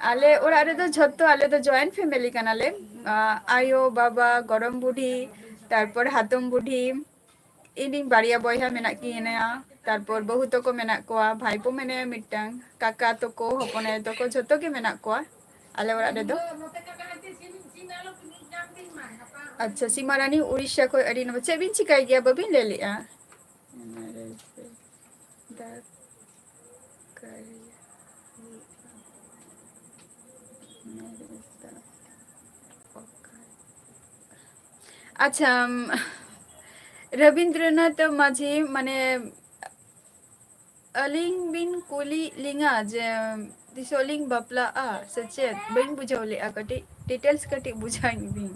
ᱟᱞᱮ ᱚᱲᱟᱜ ᱨᱮᱫᱚ ᱡᱷᱚᱛᱚ, ᱟᱞᱮ ᱫᱚ joint family ᱠᱟᱱᱟᱞᱮ᱾ ᱟ, ᱟᱭᱳ, ᱵᱟᱵᱟ, ᱜᱚᱲᱚᱢ ᱵᱩᱰᱷᱤ, ᱛᱟᱨᱯᱚᱨ ᱦᱟᱛᱚᱢ ᱵᱩᱰᱷᱤ, ᱤᱧᱤᱧ ᱵᱟᱨᱭᱟ ᱵᱚᱭᱦᱟ ᱢᱮᱱᱟᱜ ᱠᱤᱱᱟ, ᱛᱟᱨᱯᱚᱨ ᱵᱟᱹᱦᱩ ᱛᱟᱠᱚ ᱢᱮᱱᱟᱜ ᱠᱚᱣᱟ, ᱵᱷᱟᱭᱯᱳ ᱢᱮᱱᱟᱭᱟ ᱢᱤᱫᱴᱟᱝ, ᱠᱟᱠᱟ ᱛᱟᱠᱚ, ᱦᱚᱯᱚᱱ ᱟᱭᱳ ᱛᱟᱠᱚ, ᱡᱷᱚᱛᱚ ᱜᱮ ᱢᱮᱱᱟᱜ ᱠᱚᱣᱟ ᱟᱞᱮ ᱚᱲᱟᱜ ᱨᱮᱫᱚ᱾ ᱟᱪᱪᱷᱟ, ᱥᱤᱢᱟ ᱨᱟᱱᱤ ᱩᱲᱤᱥᱥᱟ ᱠᱷᱚᱱ, ᱟᱹᱰᱤ ᱱᱟᱯᱟᱭ᱾ ᱪᱮᱫ ᱵᱤᱱ ᱪᱤᱠᱟᱹᱭ ᱜᱮᱭᱟ? ᱵᱟᱹᱵᱤᱱ ᱞᱟᱹᱭ ᱞᱮᱜᱼᱟ᱾ ᱟᱪᱪᱷᱟ, ᱩᱢ, ᱨᱚᱵᱤᱱᱫᱨᱚᱱᱟᱛᱷ ᱢᱟᱹᱡᱷᱤ, ᱢᱟᱱᱮ, ᱟᱹᱞᱤᱧ ᱵᱤᱱ ᱠᱩᱞᱤᱭᱮᱫ ᱞᱤᱧᱟ ᱡᱮ ᱛᱤᱥᱚᱜ ᱞᱤᱧ ᱵᱟᱯᱞᱟᱜᱼᱟ ᱥᱮ ᱪᱮᱫ? ᱵᱟᱹᱧ ᱵᱩᱡᱷᱟᱹᱣ ᱞᱮᱜᱼᱟ, ᱠᱟᱹᱴᱤᱡ details ᱠᱟᱹᱴᱤᱡ ᱵᱩᱡᱷᱟᱹᱣᱤᱧ ᱵᱤᱱ᱾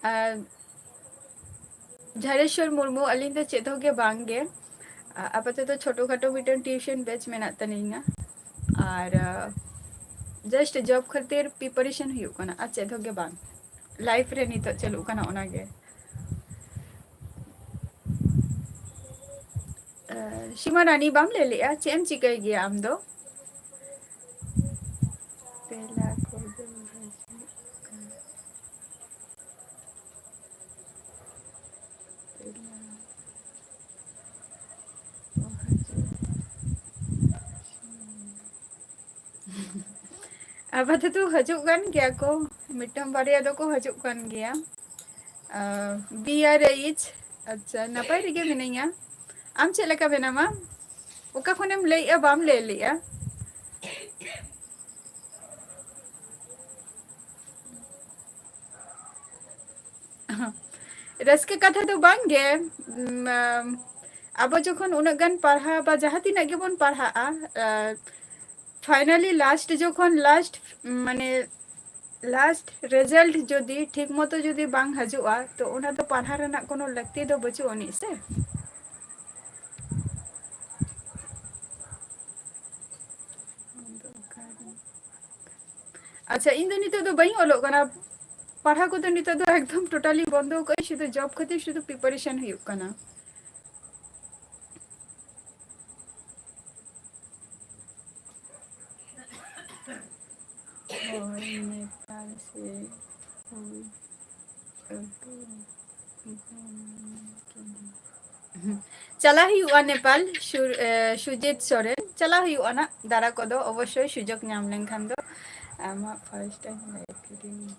ᱟᱨ ᱡᱷᱟᱲᱮᱥᱣᱚᱨ ᱢᱩᱨᱢᱩ, ᱟᱹᱞᱤᱧ ᱫᱚ ᱪᱮᱫ ᱦᱚᱸ ᱜᱮ ᱵᱟᱝ ᱜᱮ᱾ ᱟ-, ᱟᱯᱟᱛᱚᱛᱚ ᱪᱷᱳᱴᱳ ᱠᱷᱟᱴᱳ ᱢᱤᱫᱴᱮᱱ tuition batch ᱢᱮᱱᱟᱜ ᱛᱟᱹᱞᱤᱧᱟ᱾ ᱟᱨ, ᱟ, just job ᱠᱷᱟᱹᱛᱤᱨ preparation ᱦᱩᱭᱩᱜ ᱠᱟᱱᱟ, ᱟᱨ ᱪᱮᱫ ᱦᱚᱸ ᱜᱮ ᱵᱟᱝ᱾ Life ᱨᱮ ᱱᱤᱛᱚᱜ ᱪᱟᱹᱞᱩᱜ ᱠᱟᱱᱟ ᱚᱱᱟ ᱜᱮ᱾ ᱟ, ᱥᱤᱢᱟ ᱨᱟᱱᱤ, ᱵᱟᱢ ᱞᱟᱹᱭ ᱞᱮᱜᱼᱟ, ᱪᱮᱫ ᱮᱢ ᱪᱤᱠᱟᱹᱭ ᱜᱮᱭᱟ ᱟᱢ ᱫᱚ? ᱯᱮᱲᱟ ᱠᱚ ᱫᱚ ᱦᱤᱡᱩᱜ ᱠᱟᱱᱟ᱾ ᱟᱯᱟᱛᱚᱛᱚ ᱦᱤᱡᱩᱜ ᱠᱟᱱ ᱜᱮᱭᱟ ᱠᱚ, ᱢᱤᱫᱴᱟᱝ ᱵᱟᱨᱭᱟ ᱫᱚᱠᱚ ᱦᱤᱡᱩᱜ ᱠᱟᱱ ᱜᱮᱭᱟ᱾ ᱟᱨ B R H, ᱟᱪᱪᱷᱟ, ᱱᱟᱯᱟᱭ ᱨᱮᱜᱮ ᱢᱤᱱᱟᱹᱧᱟ᱾ ᱟᱢ ᱪᱮᱫ ᱞᱮᱠᱟ ᱢᱮᱱᱟᱢᱟ? ᱚᱠᱟ ᱠᱷᱚᱱᱮᱢ ᱞᱟᱹᱭᱮᱜᱼᱟ, ᱵᱟᱢ ᱞᱟᱹᱭ ᱞᱮᱜᱼᱟ? ᱨᱟᱹᱥᱠᱟᱹ ᱠᱟᱛᱷᱟ ᱫᱚ ᱵᱟᱝ ᱜᱮ᱾ ᱩᱢ, ᱟᱢ, ᱟᱵᱚ ᱡᱚᱠᱷᱚᱱ ᱩᱱᱟᱹᱜ ᱜᱟᱱ ᱯᱟᱲᱦᱟᱣ ᱵᱟ ᱡᱟᱦᱟᱸ ᱛᱤᱱᱟᱹᱜ ᱜᱮᱵᱚᱱ ᱯᱟᱲᱦᱟᱜᱼᱟ, ᱟ, finally last ᱡᱚᱠᱷᱚᱱ last, ᱢᱟᱱᱮ, last result ᱡᱩᱫᱤ ᱴᱷᱤᱠ ᱢᱚᱛᱚ ᱡᱩᱫᱤ ᱵᱟᱝ ᱦᱤᱡᱩᱜᱼᱟ, ᱛᱚ ᱚᱱᱟ ᱫᱚ ᱯᱟᱲᱦᱟᱣ ᱨᱮᱱᱟᱜ ᱠᱳᱱᱳ ᱞᱟᱹᱠᱛᱤ ᱫᱚ ᱵᱟᱹᱪᱩᱜ ᱟᱹᱱᱤᱡ ᱥᱮ᱾ ᱟᱪᱪᱷᱟ, ᱤᱧ ᱫᱚ ᱱᱤᱛᱚᱜ ᱫᱚ ᱵᱟᱹᱧ ᱚᱞᱚᱜ ᱠᱟᱱᱟ᱾ ᱯᱟᱲᱦᱟᱣ ᱠᱚᱫᱚ ᱱᱤᱛᱚᱜ ᱫᱚ ᱮᱠᱫᱚᱢ totally ᱵᱚᱱᱫᱚ ᱠᱟᱜ ᱟᱹᱧ, ᱥᱩᱫᱷᱩ job ᱠᱷᱟᱹᱛᱤᱨ ᱥᱩᱫᱷᱩ preparation ᱦᱩᱭᱩᱜ ᱠᱟᱱᱟ᱾ ᱥᱮ ᱦᱩᱭ ᱟᱹᱜᱩ ᱠᱮᱫᱟ᱾ ᱪᱟᱞᱟᱜ ᱦᱩᱭᱩᱜᱼᱟ ᱱᱮᱯᱟᱞ, ᱥᱩᱨ-, ᱮ, ᱥᱩᱡᱤᱛ ᱥᱚᱨᱮᱱ, ᱪᱟᱞᱟᱜ ᱦᱩᱭᱩᱜᱼᱟ ᱱᱟᱜ ᱫᱟᱨᱟ ᱠᱚᱫᱚ, ᱚᱵᱚᱥᱥᱳᱭ ᱥᱩᱡᱳᱜᱽ ᱧᱟᱢ ᱞᱮᱱᱠᱷᱟᱱ ᱫᱚ᱾ ᱟᱢᱟᱜ first time live video᱾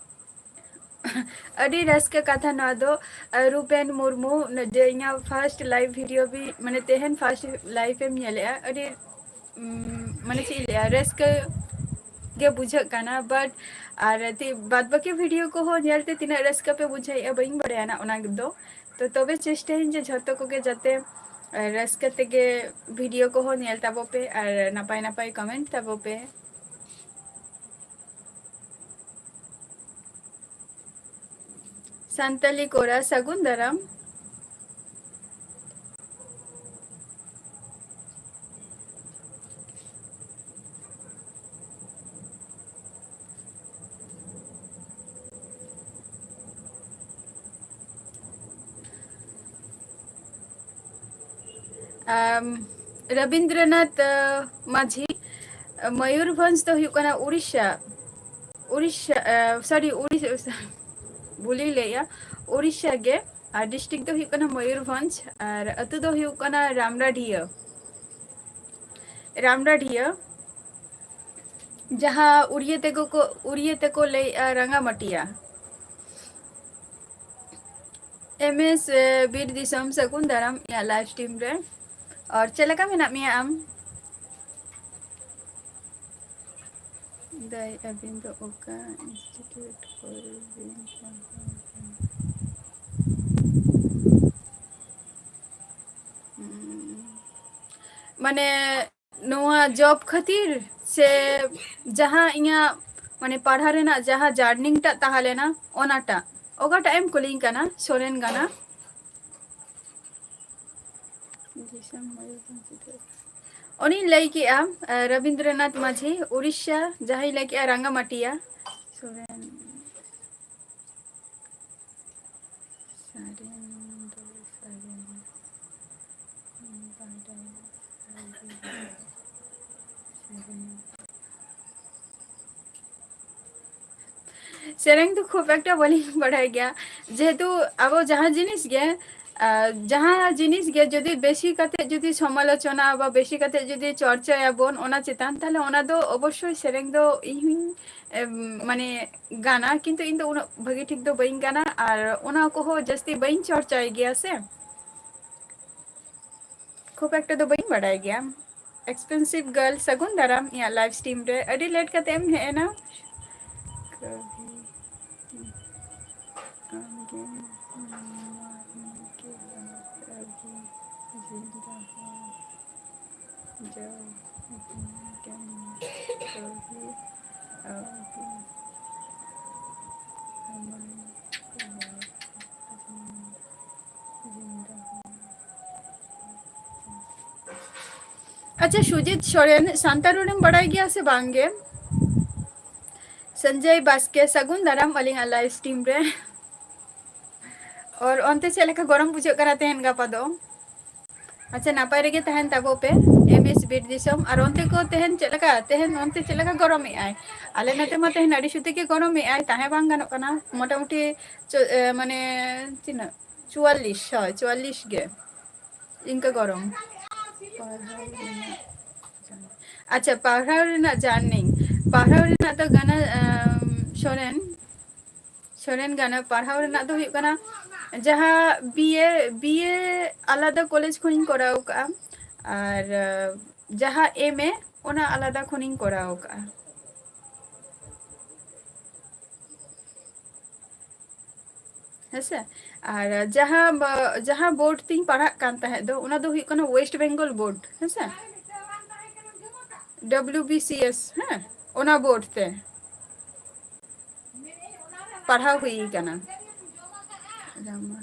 ᱟᱹᱰᱤ ᱨᱟᱹᱥᱠᱟᱹ ᱠᱟᱛᱷᱟ ᱱᱚᱣᱟ ᱫᱚ, ᱮ, ᱨᱩᱯᱮᱱ ᱢᱩᱨᱢᱩ, ᱱᱚᱰᱮ ᱤᱧᱟᱹᱜ first live video ᱵᱤ-, ᱢᱟᱱᱮ ᱛᱮᱦᱮᱧ first live ᱮᱢ ᱧᱮᱞᱮᱜᱼᱟ, ᱟᱹᱰᱤ, ᱩᱢ, ᱢᱟᱱᱮ ᱪᱮᱫ ᱤᱧ ᱞᱟᱹᱭᱟ, ᱨᱟᱹᱥᱠᱟᱹ ᱜᱮ ᱵᱩᱡᱷᱟᱹᱜ ᱠᱟᱱᱟ, but ᱟᱨ ᱛᱤ-, ᱵᱟᱫ ᱵᱟᱹᱠᱤ video ᱠᱚᱦᱚᱸ ᱧᱮᱞᱛᱮ ᱛᱤᱱᱟᱹᱜ ᱨᱟᱹᱥᱠᱟᱹ ᱯᱮ ᱵᱩᱡᱷᱟᱹᱣᱮᱫᱼᱟ ᱵᱟᱹᱧ ᱵᱟᱲᱟᱭᱟ ᱱᱟᱜ ᱚᱱᱟ ᱫᱚ᱾ ᱛᱚ ᱛᱚᱵᱮ ᱪᱮᱥᱴᱟᱭᱟᱹᱧ ᱡᱮ ᱡᱷᱚᱛᱚ ᱠᱚᱜᱮ ᱡᱟᱛᱮ, ᱮ, ᱨᱟᱹᱥᱠᱟᱹ ᱛᱮᱜᱮ video ᱠᱚᱦᱚᱸ ᱧᱮᱞ ᱛᱟᱵᱚ ᱯᱮ ᱟᱨ ᱱᱟᱯᱟᱭ ᱱᱟᱯᱟᱭ comment ᱛᱟᱵᱚ ᱯᱮ᱾ ᱥᱟᱱᱛᱟᱞᱤ ᱠᱚᱲᱟ, ᱥᱟᱹᱜᱩᱱ ᱫᱟᱨᱟᱢ᱾ ᱟᱢ, ᱨᱚᱵᱤᱱᱫᱨᱚᱱᱟᱛᱷ, ᱟᱸ, ᱢᱟᱹᱡᱷᱤ, ᱢᱚᱭᱩᱨᱵᱷᱚᱸᱡᱽ ᱫᱚ ᱦᱩᱭᱩᱜ ᱠᱟᱱᱟ ᱩᱲᱤᱥᱥᱟ, ᱩᱲᱤᱥᱥᱟ, ᱟᱸ, sorry, ᱩᱲᱤᱥᱥᱟ, ᱵᱷᱩᱞᱤᱧ ᱞᱟᱹᱭᱮᱜᱼᱟ, ᱩᱲᱤᱥᱥᱟ ᱜᱮ, ᱟᱨ district ᱫᱚ ᱦᱩᱭᱩᱜ ᱠᱟᱱᱟ ᱢᱚᱭᱩᱨᱵᱷᱚᱸᱡᱽ, ᱟᱨ ᱟᱹᱛᱩ ᱫᱚ ᱦᱩᱭᱩᱜ ᱠᱟᱱᱟ ᱨᱟᱢᱰᱟᱰᱷᱤᱭᱟᱹ, ᱨᱟᱢᱰᱟᱰᱷᱤᱭᱟᱹ, ᱡᱟᱦᱟᱸ ᱩᱲᱤᱭᱟᱹ ᱛᱮᱠᱚ ᱠᱚ, ᱩᱲᱤᱭᱟᱹ ᱛᱮᱠᱚ ᱞᱟᱹᱭᱮᱜᱼᱟ ᱨᱟᱸᱜᱟᱢᱟᱴᱤᱭᱟ᱾ ᱮᱢ ᱮᱥ, ᱮ, ᱵᱤᱨ ᱫᱤᱥᱚᱢ, ᱥᱟᱹᱜᱩᱱ ᱫᱟᱨᱟᱢ ᱤᱧᱟᱹᱜ live stream ᱨᱮ᱾ ᱟᱨ ᱪᱮᱫ ᱞᱮᱠᱟ ᱢᱮᱱᱟᱜ ᱢᱮᱭᱟ ᱟᱢ? ᱫᱟᱹᱭ, ᱟᱹᱵᱤᱱ ᱫᱚ ᱚᱠᱟ institute ᱠᱚᱨᱮ ᱵᱤᱱ ᱯᱟᱲᱦᱟᱣ ᱠᱟᱱᱟ? ᱦᱩᱸ᱾ ᱢᱟᱱᱮ, ᱱᱚᱣᱟ job ᱠᱷᱟᱹᱛᱤᱨ ᱥᱮ ᱡᱟᱦᱟᱸ ᱤᱧᱟᱹᱜ, ᱢᱟᱱᱮ, ᱯᱟᱲᱦᱟᱣ ᱨᱮᱱᱟᱜ ᱡᱟᱦᱟᱸ journey ᱴᱟᱜ ᱛᱟᱦᱮᱸ ᱞᱮᱱᱟ, ᱚᱱᱟᱴᱟᱜ, ᱚᱠᱟᱴᱟᱜ ᱮᱢ ᱠᱩᱞᱤᱧ ᱠᱟᱱᱟ, ᱥᱚᱨᱮᱱ ᱜᱟᱱᱟ? ᱫᱤᱥᱚᱢ ᱢᱚᱭᱩᱨᱵᱷᱚᱸᱡᱽ ᱨᱮ᱾ ᱚᱱᱮᱧ ᱞᱟᱹᱭ ᱠᱮᱜᱼᱟ, ᱮ, ᱨᱚᱵᱤᱱᱫᱨᱚᱱᱟᱛᱷ ᱢᱟᱹᱡᱷᱤ, ᱩᱲᱤᱥᱥᱟ, ᱡᱟᱦᱟᱸᱧ ᱞᱟᱹᱭ ᱠᱮᱜᱼᱟ, ᱨᱟᱸᱜᱟᱢᱟᱴᱤᱭᱟ᱾ ᱥᱚᱨᱮᱱ᱾ ᱥᱟᱹᱨᱤᱱ ᱫᱚ ᱥᱟᱹᱨᱤᱱ, ᱵᱟᱰᱟᱭ ᱥᱟᱹᱨᱤᱱ, ᱥᱟᱹᱨᱤᱱ᱾ ᱥᱮᱨᱮᱧ ᱫᱚ ᱠᱷᱩᱵ ᱮᱠᱴᱟ ᱵᱟᱹᱞᱤᱧ ᱵᱟᱲᱟᱭ ᱜᱮᱭᱟ, ᱡᱮᱦᱮᱛᱩ ᱟᱵᱚ ᱡᱟᱦᱟᱸ ᱡᱤᱱᱤᱥ ᱜᱮ, ᱟᱨ ᱡᱟᱦᱟᱸ ᱡᱤᱱᱤᱥ ᱜᱮ ᱡᱩᱫᱤ ᱵᱮᱥᱤ ᱠᱟᱛᱮ ᱡᱩᱫᱤ ᱥᱚᱢᱟᱞᱳᱪᱚᱱᱟ ᱵᱟ ᱵᱮᱥᱤ ᱠᱟᱛᱮ ᱡᱩᱫᱤ ᱪᱚᱨᱪᱟᱭᱟᱵᱚᱱ ᱚᱱᱟ ᱪᱮᱛᱟᱱ, ᱛᱟᱦᱞᱮ ᱚᱱᱟ ᱫᱚ ᱚᱵᱚᱥᱥᱳᱭ ᱥᱮᱨᱮᱧ ᱫᱚ ᱤᱧ ᱦᱚᱸᱧ, ᱮᱢ, ᱢᱟᱱᱮ, ᱜᱟᱱᱟ, ᱠᱤᱱᱛᱩ ᱤᱧ ᱫᱚ ᱩᱱᱟᱹᱜ ᱵᱷᱟᱹᱜᱤ ᱴᱷᱤᱠ ᱫᱚ ᱵᱟᱹᱧ ᱜᱟᱱᱟ, ᱟᱨ ᱚᱱᱟ ᱠᱚᱦᱚᱸ ᱡᱟᱹᱥᱛᱤ ᱵᱟᱹᱧ ᱪᱚᱨᱪᱟᱭ ᱜᱮᱭᱟ ᱥᱮ᱾ ᱠᱷᱩᱵ ᱮᱠᱴᱟ ᱫᱚ ᱵᱟᱹᱧ ᱵᱟᱰᱟᱭ ᱜᱮᱭᱟ᱾ Expensive girl, ᱥᱟᱹᱜᱩᱱ ᱫᱟᱨᱟᱢ ᱤᱧᱟᱹᱜ live stream ᱨᱮ᱾ ᱟᱹᱰᱤ late ᱠᱟᱛᱮ ᱮᱢ ᱦᱮᱡ ᱮᱱᱟ᱾ ᱟᱢᱜᱮ ᱢᱟᱱᱣᱟ, ᱤᱧᱜᱮ ᱟᱹᱰᱤ ᱡᱤᱱᱫᱟ ᱦᱚᱲ᱾ ᱡᱟᱣ ᱫᱩᱱᱤᱭᱟᱹ ᱠᱟᱹᱢᱤ ᱠᱟᱹᱣᱰᱤ ᱟᱹᱣᱨᱤ ᱟᱢᱟᱭ ᱠᱚᱭᱚᱜ᱾ ᱟᱪᱪᱷᱟ, ᱥᱩᱡᱤᱛ ᱥᱚᱨᱮᱱ, ᱥᱟᱱᱛᱟᱲ ᱨᱚᱲᱮᱢ ᱵᱟᱲᱟᱭ ᱜᱮᱭᱟ ᱥᱮ ᱵᱟᱝ ᱜᱮ? ᱥᱚᱧᱡᱚᱭ ᱵᱟᱥᱠᱮ, ᱥᱟᱹᱜᱩᱱ ᱫᱟᱨᱟᱢ ᱟᱹᱞᱤᱧᱟᱜ live stream ᱨᱮ᱾ ᱟᱨ ᱚᱱᱛᱮ ᱪᱮᱫ ᱞᱮᱠᱟ ᱜᱚᱨᱚᱢ ᱵᱩᱡᱷᱟᱹᱜ ᱠᱟᱱᱟ ᱛᱮᱦᱮᱧ ᱜᱟᱯᱟ ᱫᱚ? ᱟᱪᱪᱷᱟ, ᱱᱟᱯᱟᱭ ᱨᱮᱜᱮ ᱛᱟᱦᱮᱱ ᱛᱟᱵᱚ ᱯᱮ, M S ᱵᱤᱨ ᱫᱤᱥᱚᱢ᱾ ᱟᱨ ᱚᱱᱛᱮ ᱠᱚ ᱛᱮᱦᱮᱧ ᱪᱮᱫ ᱞᱮᱠᱟ, ᱛᱮᱦᱮᱧ ᱚᱱᱛᱮ ᱪᱮᱫ ᱞᱮᱠᱟ ᱜᱚᱨᱚᱢᱮᱜ ᱟᱭ? ᱟᱞᱮ ᱱᱚᱛᱮ ᱢᱟ ᱛᱮᱦᱮᱧ ᱟᱹᱰᱤ ᱥᱩᱫᱷᱟᱹ ᱜᱮ ᱜᱚᱨᱚᱢᱮᱜ ᱟᱭ, ᱛᱟᱦᱮᱸ ᱵᱟᱝ ᱜᱟᱱᱚᱜ ᱠᱟᱱᱟ᱾ ᱢᱚᱴᱟᱢᱩᱴᱤ ᱪᱚ-, ᱮ, ᱢᱟᱱᱮ, ᱛᱤᱱᱟᱹᱜ? ᱪᱩᱣᱟᱞᱞᱤᱥ, ᱦᱳᱭ, ᱪᱩᱣᱟᱞᱞᱤᱥ ᱜᱮ᱾ ᱤᱱᱠᱟᱹ ᱜᱚᱨᱚᱢ᱾ ᱯᱟᱲᱦᱟᱣ ᱨᱮᱱᱟᱜ ᱡᱟᱨᱱᱤᱝ᱾ ᱟᱪᱪᱷᱟ, ᱯᱟᱲᱦᱟᱣ ᱨᱮᱱᱟᱜ ᱡᱟᱨᱱᱤᱝ᱾ ᱯᱟᱲᱦᱟᱣ ᱨᱮᱱᱟᱜ ᱫᱚ ᱜᱟᱱᱟ, ᱟᱢ, ᱥᱚᱨᱮᱱ, ᱥᱚᱨᱮᱱ ᱜᱟᱱᱟ ᱯᱟᱲᱦᱟᱣ ᱨᱮᱱᱟᱜ ᱫᱚ ᱦᱩᱭᱩᱜ ᱠᱟᱱᱟ, ᱡᱟᱦᱟᱸ B A, B A ᱟᱞᱟᱫᱟ ᱠᱚᱞᱮᱡᱽ ᱠᱷᱚᱱᱤᱧ ᱠᱚᱨᱟᱣ ᱠᱟᱜᱼᱟ, ᱟᱨ, ᱟ, ᱡᱟᱦᱟᱸ M A, ᱚᱱᱟ ᱟᱞᱟᱫᱟ ᱠᱷᱚᱱᱤᱧ ᱠᱚᱨᱟᱣ ᱠᱟᱜᱼᱟ᱾ ᱦᱮᱸᱥᱮ? ᱟᱨ ᱡᱟᱦᱟᱸ ᱵᱟ-, ᱡᱟᱦᱟᱸ board ᱛᱤᱧ ᱯᱟᱲᱦᱟᱜ ᱠᱟᱱ ᱛᱟᱦᱮᱸᱫ ᱫᱚ, ᱚᱱᱟ ᱫᱚ ᱦᱩᱭᱩᱜ ᱠᱟᱱᱟ West Bengal board, ᱦᱮᱸᱥᱮ? W B C S, ᱦᱮᱸ, ᱚᱱᱟ board ᱛᱮ ᱯᱟᱲᱦᱟᱣ ᱦᱩᱭ ᱠᱟᱱᱟ᱾ ᱨᱟᱢᱟ,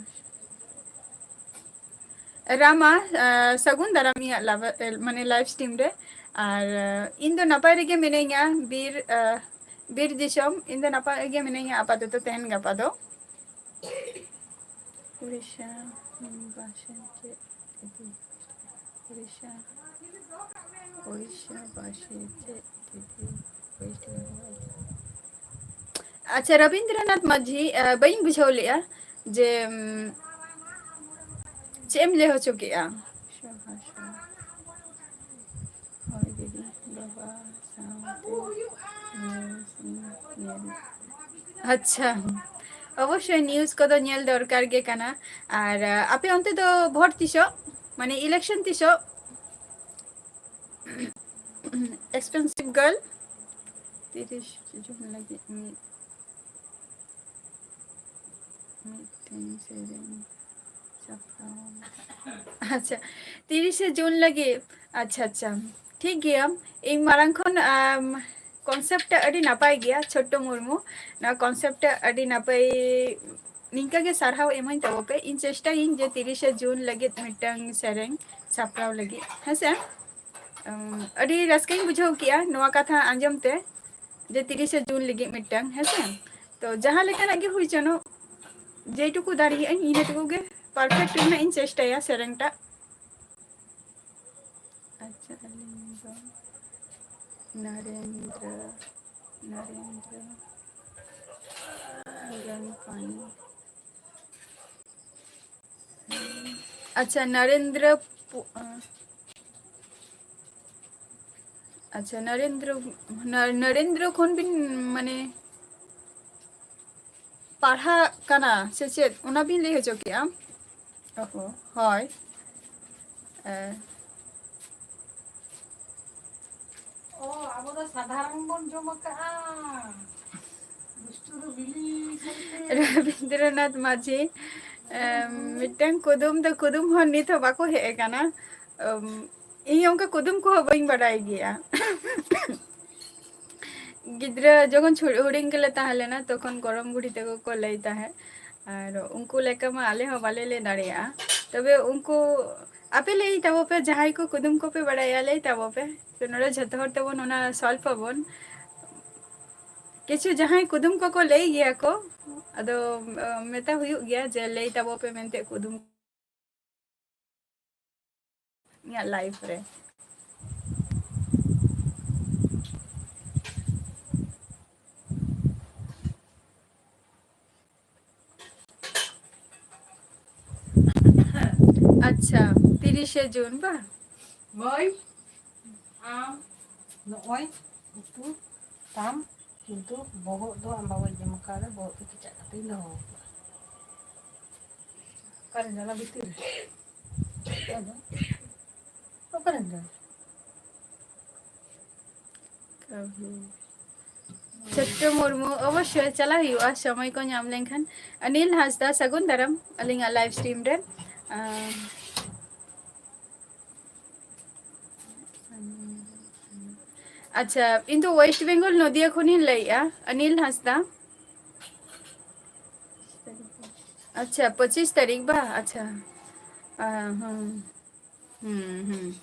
ᱨᱟᱢᱟ, ᱟᱸ, ᱥᱟᱹᱜᱩᱱ ᱫᱟᱨᱟᱢ ᱤᱧᱟᱹᱜ ᱞᱟᱵᱟ-, ᱢᱟᱱᱮ live stream ᱨᱮ᱾ ᱟᱨ, ᱟᱸ, ᱤᱧ ᱫᱚ ᱱᱟᱯᱟᱭ ᱨᱮᱜᱮ ᱢᱤᱱᱟᱹᱧᱟ, ᱵᱤᱨ, ᱟᱸ, ᱵᱤᱨ ᱫᱤᱥᱚᱢ᱾ ᱤᱧ ᱫᱚ ᱱᱟᱯᱟᱭ ᱜᱮ ᱢᱤᱱᱟᱹᱧᱟ ᱟᱯᱟᱛᱚᱛᱚ ᱛᱮᱦᱮᱧ ᱜᱟᱯᱟ ᱫᱚ᱾ ᱩᱲᱤᱥᱥᱟ ᱵᱟᱥᱤ ᱪᱮᱫ ᱤᱫᱤ? ᱩᱲᱤᱥᱥᱟ, ᱩᱲᱤᱥᱥᱟ ᱵᱟᱥᱤ ᱪᱮᱫ ᱤᱫᱤ? West Bengal᱾ ᱟᱪᱪᱷᱟ, ᱨᱚᱵᱤᱱᱫᱨᱚᱱᱟᱛᱷ ᱢᱟᱹᱡᱷᱤ, ᱟᱸ, ᱵᱟᱹᱧ ᱵᱩᱡᱷᱟᱹᱣ ᱞᱮᱜᱼᱟ ᱡᱮ, ᱩᱢ, ᱪᱮᱫ ᱮᱢ ᱞᱟᱹᱭ ᱦᱚᱪᱚ ᱠᱮᱜᱼᱟ? ᱦᱳᱭ ᱫᱤᱫᱤ, ᱵᱟᱵᱟ ᱥᱟᱶᱛᱮ news ᱤᱧ ᱧᱮᱞ᱾ ᱟᱪᱪᱷᱟ, ᱚᱵᱚᱥᱥᱳᱭ news ᱠᱚᱫᱚ ᱧᱮᱞ ᱫᱚᱨᱠᱟᱨ ᱜᱮ ᱠᱟᱱᱟ᱾ ᱟᱨ, ᱟᱸ, ᱟᱯᱮ ᱚᱱᱛᱮ ᱫᱚ vote ᱛᱤᱥᱚᱜ? ᱢᱟᱱᱮ election ᱛᱤᱥᱚᱜ? Expensive girl, ᱛᱤᱨᱤᱥ ᱡᱩᱱ ᱞᱟᱹᱜᱤᱫ ᱢᱤᱫ ᱢᱤᱫᱴᱮᱱ ᱥᱮᱨᱮᱧ ᱥᱟᱯᱲᱟᱣ᱾ ᱟᱪᱪᱷᱟ, ᱛᱤᱨᱤᱥᱮ ᱡᱩᱱ ᱞᱟᱹᱜᱤᱫ᱾ ᱟᱪᱪᱷᱟ, ᱟᱪᱪᱷᱟ, ᱴᱷᱤᱠ ᱜᱮᱭᱟ᱾ ᱤᱧ ᱢᱟᱲᱟᱝ ᱠᱷᱚᱱ, ᱟᱢ, concept ᱴᱟᱜ ᱟᱹᱰᱤ ᱱᱟᱯᱟᱭ ᱜᱮᱭᱟ, ᱪᱷᱳᱴᱴᱚ ᱢᱩᱨᱢᱩ᱾ ᱱᱚᱣᱟ concept ᱴᱟᱜ ᱟᱹᱰᱤ ᱱᱟᱯᱟᱭ, ᱱᱤᱝᱠᱟᱹ ᱜᱮ ᱥᱟᱨᱦᱟᱣ ᱮᱢᱟᱹᱧ ᱛᱟᱵᱚ ᱯᱮ᱾ ᱤᱧ ᱪᱮᱥᱴᱟᱭᱟᱹᱧ ᱡᱮ ᱛᱤᱨᱤᱥᱮ ᱡᱩᱱ ᱞᱟᱹᱜᱤᱫ ᱢᱤᱫᱴᱟᱝ ᱥᱮᱨᱮᱧ ᱥᱟᱯᱲᱟᱣ ᱞᱟᱹᱜᱤᱫ, ᱦᱮᱸᱥᱮ? ᱟᱢ, ᱟᱹᱰᱤ ᱨᱟᱹᱥᱠᱟᱹᱧ ᱵᱩᱡᱷᱟᱹᱣ ᱠᱮᱜᱼᱟ ᱱᱚᱣᱟ ᱠᱟᱛᱷᱟ ᱟᱸᱡᱚᱢ ᱛᱮ, ᱡᱮ ᱛᱤᱨᱤᱥᱮ ᱡᱩᱱ ᱞᱟᱹᱜᱤᱫ ᱢᱤᱫᱴᱟᱝ, ᱦᱮᱸᱥᱮ? ᱛᱚ, ᱡᱟᱦᱟᱸ ᱞᱮᱠᱟᱱᱟᱜ ᱜᱮ ᱦᱩᱭ ᱪᱚᱱᱚᱜ, ᱡᱮᱴᱩᱠᱩ ᱫᱟᱲᱮᱭᱟᱜᱼᱟᱹᱧ, ᱤᱱᱟᱹ ᱴᱩᱠᱩ ᱜᱮ perfect ᱨᱮᱱᱟᱜ ᱤᱧ ᱪᱮᱥᱴᱟᱭᱟ ᱥᱮᱨᱮᱧ ᱴᱟᱜ᱾ ᱟᱪᱪᱷᱟ, ᱟᱹᱞᱤᱧ ᱫᱚ ᱱᱚᱨᱮᱱᱫᱨᱚ, ᱱᱚᱨᱮᱱᱫᱨᱚ ᱜᱟᱱᱯᱟᱱᱤ᱾ ᱟᱪᱪᱷᱟ, ᱱᱚᱨᱮᱱᱫᱨᱚ ᱯᱩ-, ᱟᱸ, ᱟᱪᱪᱷᱟ, ᱱᱚᱨᱮᱱᱫᱨᱚ, ᱱᱚ-, ᱱᱚᱨᱮᱱᱫᱨᱚ ᱠᱷᱚᱱ ᱵᱤᱱ, ᱢᱟᱱᱮ, ᱯᱟᱲᱦᱟᱜ ᱠᱟᱱᱟ ᱥᱮ ᱪᱮᱫ, ᱚᱱᱟ ᱵᱤᱱ ᱞᱟᱹᱭ ᱦᱚᱪᱚ ᱠᱮᱜᱼᱟ? ᱚ ᱦᱚ, ᱦᱳᱭ᱾ ᱮ᱾ ᱚ, ᱟᱵᱚ ᱫᱚ ᱥᱟᱫᱷᱟᱨᱚᱱ ᱵᱚᱱ ᱡᱚᱢ ᱟᱠᱟᱜᱼᱟ᱾ ᱫᱩᱥᱴᱩ ᱫᱚ ᱵᱤᱞᱤ ᱥᱟᱶᱛᱮ᱾ ᱨᱚᱵᱤᱱᱫᱨᱚᱱᱟᱛᱷ ᱢᱟᱹᱡᱷᱤ, ᱮᱢ, ᱢᱤᱫᱴᱟᱝ ᱠᱩᱫᱩᱢ ᱫᱚ ᱠᱩᱫᱩᱢ ᱦᱚᱸ ᱱᱤᱛ ᱦᱚᱸ ᱵᱟᱠᱚ ᱦᱮᱡ ᱟᱠᱟᱱᱟ᱾ ᱮᱢ, ᱤᱧ ᱚᱱᱠᱟ ᱠᱩᱫᱩᱢ ᱠᱚᱦᱚᱸ ᱵᱟᱹᱧ ᱵᱟᱰᱟᱭ ᱜᱮᱭᱟ᱾ ᱜᱤᱫᱽᱨᱟᱹ ᱡᱚᱠᱷᱚᱱ ᱪᱷᱩ-, ᱦᱩᱰᱤᱧ ᱜᱮᱞᱮ ᱛᱟᱦᱮᱸ ᱞᱮᱱᱟ, ᱛᱚᱠᱷᱚᱱ ᱜᱚᱲᱚᱢ ᱵᱩᱰᱷᱤ ᱛᱟᱠᱚ ᱠᱚ ᱞᱟᱹᱭ ᱛᱟᱦᱮᱸᱫ᱾ ᱟᱨ ᱩᱱᱠᱩ ᱞᱮᱠᱟ ᱢᱟ ᱟᱞᱮ ᱦᱚᱸ ᱵᱟᱞᱮ ᱞᱟᱹᱭ ᱫᱟᱲᱮᱭᱟᱜᱼᱟ᱾ ᱛᱚᱵᱮ ᱩᱱᱠᱩ, ᱟᱯᱮ ᱞᱟᱹᱭ ᱛᱟᱵᱚ ᱯᱮ, ᱡᱟᱦᱟᱸᱭ ᱠᱚ ᱠᱩᱫᱩᱢ ᱠᱚᱯᱮ ᱵᱟᱲᱟᱭᱟ, ᱞᱟᱹᱭ ᱛᱟᱵᱚ ᱯᱮ᱾ ᱛᱚ ᱱᱚᱰᱮ ᱡᱷᱚᱛᱚ ᱦᱚᱲ ᱛᱮᱵᱚᱱ ᱚᱱᱟ solve ᱟᱵᱚᱱ᱾ ᱠᱤᱪᱷᱩ ᱡᱟᱦᱟᱸᱭ ᱠᱩᱫᱩᱢ ᱠᱚᱠᱚ ᱞᱟᱹᱭ ᱜᱮᱭᱟ ᱠᱚ, ᱟᱫᱚ, ᱟᱸ, ᱢᱮᱛᱟ ᱦᱩᱭᱩᱜ ᱜᱮᱭᱟ ᱡᱮ ᱞᱟᱹᱭ ᱛᱟᱵᱚ ᱯᱮ ᱢᱮᱱᱛᱮ ᱠᱩᱫᱩᱢ᱾ ᱤᱧᱟᱹᱜ life ᱨᱮ᱾ ᱟᱪᱪᱷᱟ, ᱛᱤᱨᱤᱥᱮ ᱡᱩᱱ ᱵᱟ? ᱢᱟᱹᱭ, ᱟᱢ ᱱᱚᱜᱼᱚᱭ ᱩᱛᱩ ᱛᱟᱢ, ᱠᱤᱱᱛᱩ ᱵᱚᱦᱚᱜ ᱫᱚ ᱟᱢ ᱵᱟᱵᱟᱭ ᱡᱚᱢ ᱟᱠᱟᱫᱟ, ᱵᱚᱦᱚᱜ ᱫᱚ ᱠᱮᱪᱟᱜ ᱠᱟᱛᱮᱧ ᱫᱚᱦᱚ ᱟᱠᱟᱫᱟ᱾ ᱚᱠᱟᱨᱮ ᱡᱟᱞᱟ ᱵᱷᱤᱛᱤᱨ ᱨᱮ? ᱚᱠᱟᱨᱮ ᱫᱚ? ᱪᱷᱳᱴᱴᱩ ᱢᱩᱨᱢᱩ, ᱚᱵᱚᱥᱥᱳᱭ ᱪᱟᱞᱟᱜ ᱦᱩᱭᱩᱜᱼᱟ, ᱥᱚᱢᱚᱭ ᱠᱚ ᱧᱟᱢ ᱞᱮᱱᱠᱷᱟᱱ᱾ ᱚᱱᱤᱞ ᱦᱟᱸᱥᱫᱟ, ᱥᱟᱹᱜᱩᱱ ᱫᱟᱨᱟᱢ ᱟᱹᱞᱤᱧᱟᱜ live stream ᱨᱮ᱾ ᱟᱸ, ᱟᱪᱪᱷᱟ, ᱤᱧ ᱫᱚ West Bengal, ᱱᱚᱫᱤᱭᱟ ᱠᱷᱚᱱᱤᱧ ᱞᱟᱹᱭᱮᱜᱼᱟ, ᱚᱱᱤᱞ ᱦᱟᱸᱥᱫᱟ᱾ ᱟᱪᱪᱷᱟ, ᱯᱚᱸᱪᱤᱥ ᱛᱟᱹᱨᱤᱠᱷ ᱵᱟ? ᱟᱪᱪᱷᱟ᱾ ᱟᱸ, ᱦᱩᱸ᱾ ᱦᱩᱸ, ᱦᱩᱸ᱾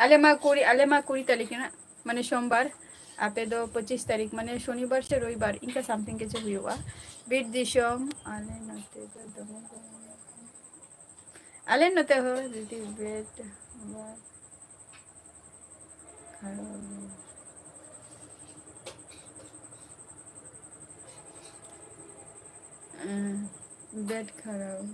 ᱟᱞᱮ ᱢᱟ ᱠᱩᱲᱤ, ᱟᱞᱮ ᱢᱟ ᱠᱩᱲᱤ ᱛᱟᱹᱨᱤᱠᱷ ᱨᱮᱱᱟᱜ, ᱢᱟᱱᱮ ᱥᱳᱢᱵᱟᱨ᱾ ᱟᱯᱮ ᱫᱚ ᱯᱚᱸᱪᱤᱥ ᱛᱟᱹᱨᱤᱠᱷ, ᱢᱟᱱᱮ ᱥᱚᱱᱤᱵᱟᱨ ᱥᱮ ᱨᱚᱵᱤᱵᱟᱨ, ᱤᱱᱠᱟ something ᱠᱤᱪᱷᱩ ᱦᱩᱭᱩᱜᱼᱟ᱾ ᱵᱤᱨ ᱫᱤᱥᱚᱢ, ᱟᱞᱮ ᱱᱚᱛᱮ ᱫᱚ ᱫᱚᱢᱮ ᱜᱚᱨᱚᱢ᱾ ᱟᱞᱮ ᱱᱚᱛᱮ ᱦᱚᱸ ᱫᱤᱫᱤ ᱵᱮᱰ ᱟᱵᱟᱨ ᱠᱷᱟᱨᱟᱯ᱾ ᱮᱸ, ᱵᱮᱰ ᱠᱷᱟᱨᱟᱯ᱾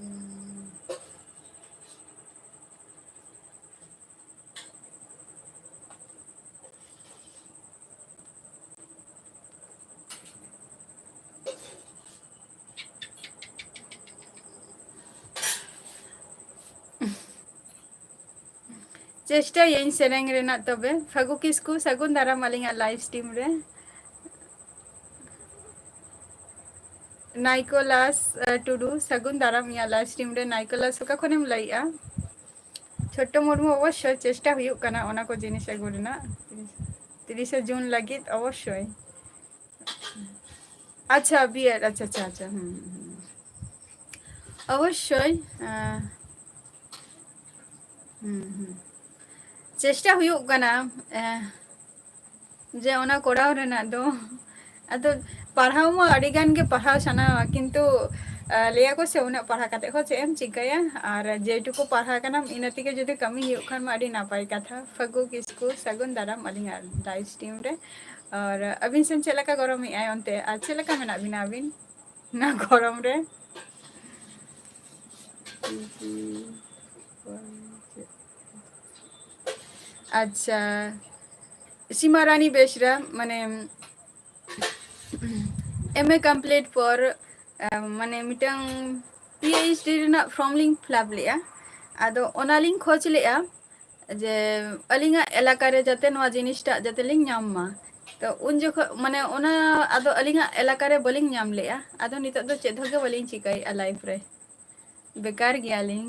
ᱪᱮᱥᱴᱟᱭᱟᱹᱧ ᱥᱮᱨᱮᱧ ᱨᱮᱱᱟᱜ᱾ ᱛᱚᱵᱮ ᱯᱷᱟᱹᱜᱩ ᱠᱤᱥᱠᱩ, ᱥᱟᱹᱜᱩᱱ ᱫᱟᱨᱟᱢ ᱟᱹᱞᱤᱧᱟᱜ live stream ᱨᱮ᱾ ᱱᱟᱭᱠᱚᱞᱟᱥ, ᱟᱸ, ᱴᱩᱰᱩ, ᱥᱟᱹᱜᱩᱱ ᱫᱟᱨᱟᱢ ᱤᱧᱟᱹᱜ live stream ᱨᱮ᱾ ᱱᱟᱭᱠᱚᱞᱟᱥ, ᱚᱠᱟ ᱠᱷᱚᱱᱮᱢ ᱞᱟᱹᱭᱮᱜᱼᱟ? ᱪᱷᱳᱴᱴᱚ ᱢᱩᱨᱢᱩ, ᱚᱵᱚᱥᱥᱳᱭ ᱪᱮᱥᱴᱟ ᱦᱩᱭᱩᱜ ᱠᱟᱱᱟ ᱚᱱᱟ ᱠᱚ ᱡᱤᱱᱤᱥ ᱟᱹᱜᱩ ᱨᱮᱱᱟᱜ᱾ ᱛᱤᱨᱤᱥᱮ ᱡᱩᱱ ᱞᱟᱹᱜᱤᱫ ᱚᱵᱚᱥᱥᱳᱭ᱾ ᱟᱪᱪᱷᱟ, ᱵᱤᱭᱮᱰ, ᱟᱪᱪᱷᱟ, ᱟᱪᱪᱷᱟ, ᱟᱪᱪᱷᱟ, ᱦᱩᱸ, ᱦᱩᱸ, ᱦᱩᱸ᱾ ᱚᱵᱚᱥᱥᱳᱭ, ᱟᱸ, ᱦᱩᱸ, ᱦᱩᱸ᱾ ᱪᱮᱥᱴᱟ ᱦᱩᱭᱩᱜ ᱠᱟᱱᱟ, ᱮᱸ, ᱡᱮ ᱚᱱᱟ ᱠᱚᱨᱟᱣ ᱨᱮᱱᱟᱜ ᱫᱚ᱾ ᱟᱫᱚ ᱯᱟᱲᱦᱟᱣ ᱢᱟ ᱟᱹᱰᱤ ᱜᱟᱱ ᱜᱮ ᱯᱟᱲᱦᱟᱣ ᱥᱟᱱᱟᱣᱟ, ᱠᱤᱱᱛᱩ, ᱟᱸ, ᱞᱟᱹᱭᱟ ᱠᱚ ᱥᱮ ᱩᱱᱟᱹᱜ ᱯᱟᱲᱦᱟᱣ ᱠᱟᱛᱮ ᱦᱚᱸ ᱪᱮᱫ ᱮᱢ ᱪᱤᱠᱟᱹᱭᱟ? ᱟᱨ ᱡᱮᱴᱩᱠᱩ ᱯᱟᱲᱦᱟᱣ ᱠᱟᱱᱟᱢ ᱤᱱᱟᱹ ᱛᱮᱜᱮ ᱡᱩᱫᱤ ᱠᱟᱹᱢᱤ ᱦᱩᱭᱩᱜ ᱠᱷᱟᱱ ᱢᱟ ᱟᱹᱰᱤ ᱱᱟᱯᱟᱭ ᱠᱟᱛᱷᱟ᱾ ᱯᱷᱟᱹᱜᱩ ᱠᱤᱥᱠᱩ, ᱥᱟᱹᱜᱩᱱ ᱫᱟᱨᱟᱢ ᱟᱹᱞᱤᱧᱟᱜ live stream ᱨᱮ᱾ ᱟᱨ ᱟᱹᱵᱤᱱ ᱥᱮᱱ ᱪᱮᱫ ᱞᱮᱠᱟ ᱜᱚᱨᱚᱢᱮᱜᱼᱟᱭ ᱚᱱᱛᱮ? ᱟᱨ ᱪᱮᱫ ᱞᱮᱠᱟ ᱢᱮᱱᱟᱜ ᱵᱤᱱᱟ ᱟᱹᱵᱤᱱ ᱱᱚᱣᱟ ᱜᱚᱨᱚᱢ ᱨᱮ? ᱟᱪᱪᱷᱟ, ᱥᱤᱢᱟ ᱨᱟᱱᱤ ᱵᱮᱥᱨᱟ, ᱢᱟᱱᱮ, ᱮᱢ ᱮ complete ᱯᱚᱨ, ᱟᱢ, ᱢᱟᱱᱮ, ᱢᱤᱫᱴᱟᱝ ᱯᱤ ᱮᱭᱤᱪ ᱰᱤ ᱨᱮᱱᱟᱜ form ᱞᱤᱧ fill up ᱞᱮᱜᱼᱟ᱾ ᱟᱫᱚ ᱚᱱᱟᱞᱤᱧ ᱠᱷᱚᱡᱽ ᱞᱮᱜᱼᱟ ᱡᱮ ᱟᱹᱞᱤᱧᱟᱜ ᱮᱞᱟᱠᱟ ᱨᱮ ᱡᱟᱛᱮ ᱱᱚᱣᱟ ᱡᱤᱱᱤᱥᱴᱟᱜ ᱡᱟᱛᱮ ᱞᱤᱧ ᱧᱟᱢ ᱢᱟ᱾ ᱛᱚ ᱩᱱ ᱡᱚᱠᱷᱚᱱ, ᱢᱟᱱᱮ, ᱚᱱᱟ ᱟᱫᱚ ᱟᱹᱞᱤᱧᱟᱜ ᱮᱞᱟᱠᱟ ᱨᱮ ᱵᱟᱹᱞᱤᱧ ᱧᱟᱢ ᱞᱮᱜᱼᱟ᱾ ᱟᱫᱚ ᱱᱤᱛᱚᱜ ᱫᱚ ᱪᱮᱫ ᱦᱚᱸ ᱜᱮ ᱵᱟᱹᱞᱤᱧ ᱪᱤᱠᱟᱹᱭᱮᱫᱼᱟ life ᱨᱮ, ᱵᱮᱠᱟᱨ ᱜᱮᱭᱟᱞᱤᱧ᱾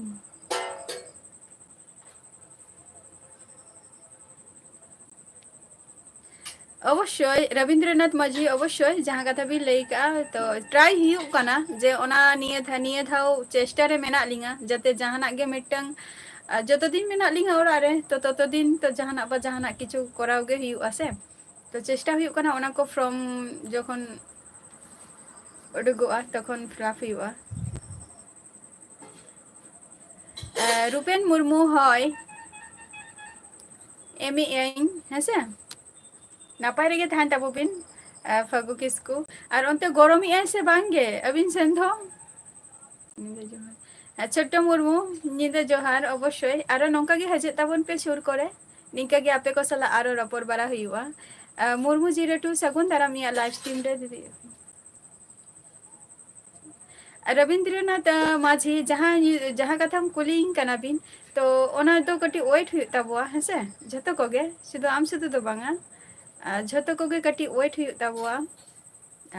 ᱚᱵᱚᱥᱥᱳᱭ, ᱨᱚᱵᱤᱱᱫᱨᱚᱱᱟᱛᱷ ᱢᱟᱹᱡᱷᱤ, ᱚᱵᱚᱥᱥᱳᱭ, ᱡᱟᱦᱟᱸ ᱠᱟᱛᱷᱟ ᱵᱤᱱ ᱞᱟᱹᱭ ᱠᱟᱜᱼᱟ, ᱛᱚ, try ᱦᱩᱭᱩᱜ ᱠᱟᱱᱟ ᱡᱮ ᱚᱱᱟ ᱱᱤᱭᱟᱹ ᱫᱷᱟ-, ᱱᱤᱭᱟᱹ ᱫᱷᱟᱣ ᱪᱮᱥᱴᱟ ᱨᱮ ᱢᱮᱱᱟᱜ ᱞᱤᱧᱟ, ᱡᱟᱛᱮ ᱡᱟᱦᱟᱱᱟᱜ ᱜᱮ ᱢᱤᱫᱴᱟᱝ, ᱟ, ᱡᱚᱛᱚ ᱫᱤᱱ ᱢᱮᱱᱟᱜ ᱞᱤᱧᱟ ᱚᱲᱟᱜ ᱨᱮ, ᱛᱚ, ᱛᱚᱛᱚ ᱫᱤᱱ ᱛᱚ ᱡᱟᱦᱟᱱᱟᱜ ᱵᱟ ᱡᱟᱦᱟᱱᱟᱜ ᱠᱤᱪᱷᱩ ᱠᱚᱨᱟᱣ ᱜᱮ ᱦᱩᱭᱩᱜᱼᱟ ᱥᱮ᱾ ᱛᱚ, ᱪᱮᱥᱴᱟ ᱦᱩᱭᱩᱜ ᱠᱟᱱᱟ ᱚᱱᱟ ᱠᱚ form ᱡᱚᱠᱷᱚᱱ ᱩᱰᱩᱠᱚᱜᱼᱟ, ᱛᱚᱠᱷᱚᱱ fill up ᱦᱩᱭᱩᱜᱼᱟ᱾ ᱮ, ᱨᱩᱯᱮᱱ ᱢᱩᱨᱢᱩ, ᱦᱳᱭ, ᱮᱢᱮᱜ ᱟᱹᱧ, ᱦᱮᱸᱥᱮ? ᱱᱟᱯᱟᱭ ᱨᱮᱜᱮ ᱛᱟᱦᱮᱱ ᱛᱟᱵᱚ ᱵᱤᱱ, ᱮ, ᱯᱷᱟᱹᱜᱩ ᱠᱤᱥᱠᱩ᱾ ᱟᱨ ᱚᱱᱛᱮ ᱜᱚᱨᱚᱢᱮᱜ ᱟᱭ ᱥᱮ ᱵᱟᱝ ᱜᱮ ᱟᱹᱵᱤᱱ ᱥᱮᱱ ᱫᱚ? ᱧᱤᱫᱟᱹ ᱡᱚᱦᱟᱨ᱾ ᱮ, ᱪᱷᱳᱴᱴᱚ ᱢᱩᱨᱢᱩ, ᱧᱤᱫᱟᱹ ᱡᱚᱦᱟᱨ, ᱚᱵᱚᱥᱥᱳᱭ᱾ ᱟᱨᱚ ᱱᱚᱝᱠᱟ ᱜᱮ ᱦᱤᱡᱩᱜ ᱛᱟᱵᱚᱱ ᱯᱮ ᱥᱩᱨ ᱠᱚᱨᱮ, ᱱᱤᱝᱠᱟᱹ ᱜᱮ ᱟᱯᱮ ᱠᱚ ᱥᱟᱞᱟᱜ ᱟᱨᱚ ᱨᱚᱯᱚᱲ ᱵᱟᱲᱟ ᱦᱩᱭᱩᱜᱼᱟ᱾ ᱮ, ᱢᱩᱨᱢᱩ ᱡᱤᱨᱳ ᱴᱩ, ᱥᱟᱹᱜᱩᱱ ᱫᱟᱨᱟᱢ ᱤᱧᱟᱹᱜ live stream ᱨᱮ, ᱫᱤᱫᱤ᱾ ᱨᱚᱵᱤᱱᱫᱨᱚᱱᱟᱛᱷ, ᱟᱸ, ᱢᱟᱹᱡᱷᱤ, ᱡᱟᱦᱟᱸ ᱧᱩ-, ᱡᱟᱦᱟᱸ ᱠᱟᱛᱷᱟᱢ ᱠᱩᱞᱤᱭᱤᱧ ᱠᱟᱱᱟ ᱵᱤᱱ, ᱛᱚ ᱚᱱᱟ ᱫᱚ ᱠᱟᱹᱴᱤᱡ wait ᱦᱩᱭᱩᱜ ᱛᱟᱵᱚᱣᱟ, ᱦᱮᱸ ᱥᱮ? ᱡᱷᱚᱛᱚ ᱠᱚᱜᱮ, ᱥᱩᱫᱷᱩ ᱟᱢ ᱥᱩᱫᱷᱩ ᱫᱚ ᱵᱟᱝᱟ, ᱟᱨ ᱡᱷᱚᱛᱚ ᱠᱚᱜᱮ ᱠᱟᱹᱴᱤᱡ wait ᱦᱩᱭᱩᱜ ᱛᱟᱵᱚᱣᱟ᱾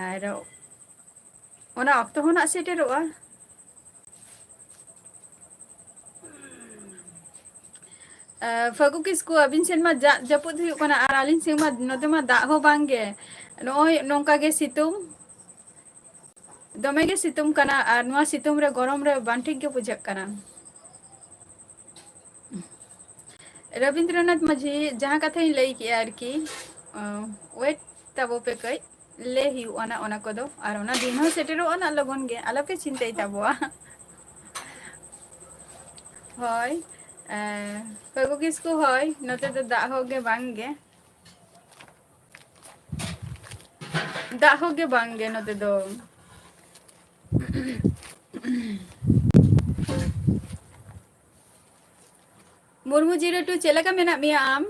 ᱟᱨ ᱚᱱᱟ ᱚᱠᱛᱚ ᱦᱚᱸ ᱱᱟᱜ ᱥᱮᱴᱮᱨᱚᱜᱼᱟ᱾ ᱟᱸ, ᱯᱷᱟᱹᱜᱩ ᱠᱤᱥᱠᱩ, ᱟᱹᱵᱤᱱ ᱥᱮᱱ ᱢᱟ ᱫᱟᱜ ᱡᱟᱹᱯᱩᱫ ᱦᱩᱭᱩᱜ ᱠᱟᱱᱟ, ᱟᱨ ᱟᱹᱞᱤᱧ ᱥᱮᱱ ᱢᱟ, ᱱᱚᱛᱮ ᱢᱟ ᱫᱟᱜ ᱦᱚᱸ ᱵᱟᱝ ᱜᱮ᱾ ᱱᱚᱜᱼᱚᱭ ᱱᱚᱝᱠᱟ ᱜᱮ ᱥᱤᱛᱩᱝ, ᱫᱚᱢᱮ ᱜᱮ ᱥᱤᱛᱩᱝ ᱠᱟᱱᱟ, ᱟᱨ ᱱᱚᱣᱟ ᱥᱤᱛᱩᱝ ᱨᱮ ᱜᱚᱨᱚᱢ ᱨᱮ ᱵᱟᱝ ᱴᱷᱤᱠ ᱜᱮ ᱵᱩᱡᱷᱟᱹᱜ ᱠᱟᱱᱟ᱾ ᱨᱚᱵᱤᱱᱫᱨᱚᱱᱟᱛᱷ ᱢᱟᱹᱡᱷᱤ, ᱡᱟᱦᱟᱸ ᱠᱟᱛᱷᱟᱧ ᱞᱟᱹᱭ ᱠᱮᱜᱼᱟ ᱟᱨᱠᱤ, ᱟᱸ, wait ᱛᱟᱵᱚ ᱯᱮ ᱠᱟᱹᱡ, ᱞᱟᱹᱭ ᱦᱩᱭᱩᱜᱼᱟ ᱱᱟᱜ ᱚᱱᱟ ᱠᱚᱫᱚ, ᱟᱨ ᱚᱱᱟ ᱫᱤᱱ ᱦᱚᱸ ᱥᱮᱴᱮᱨᱚᱜᱼᱟ ᱱᱟᱜ ᱞᱚᱜᱚᱱ ᱜᱮ, ᱟᱞᱚᱯᱮ ᱪᱤᱱᱛᱟᱹᱭ ᱛᱟᱵᱚᱣᱟ᱾ ᱦᱳᱭ, ᱮᱸ, ᱯᱷᱟᱹᱜᱩ ᱠᱤᱥᱠᱩ, ᱦᱳᱭ, ᱱᱚᱛᱮ ᱫᱚ ᱫᱟᱜ ᱦᱚᱸ ᱜᱮ ᱵᱟᱝ ᱜᱮ᱾ ᱫᱟᱜ ᱦᱚᱸ ᱜᱮ ᱵᱟᱝ ᱜᱮ ᱱᱚᱛᱮ ᱫᱚ᱾ ᱢᱩᱨᱢᱩ ᱡᱤᱨᱳ ᱴᱩ, ᱪᱮᱫ ᱞᱮᱠᱟ ᱢᱮᱱᱟᱜ ᱢᱮᱭᱟ ᱟᱢ?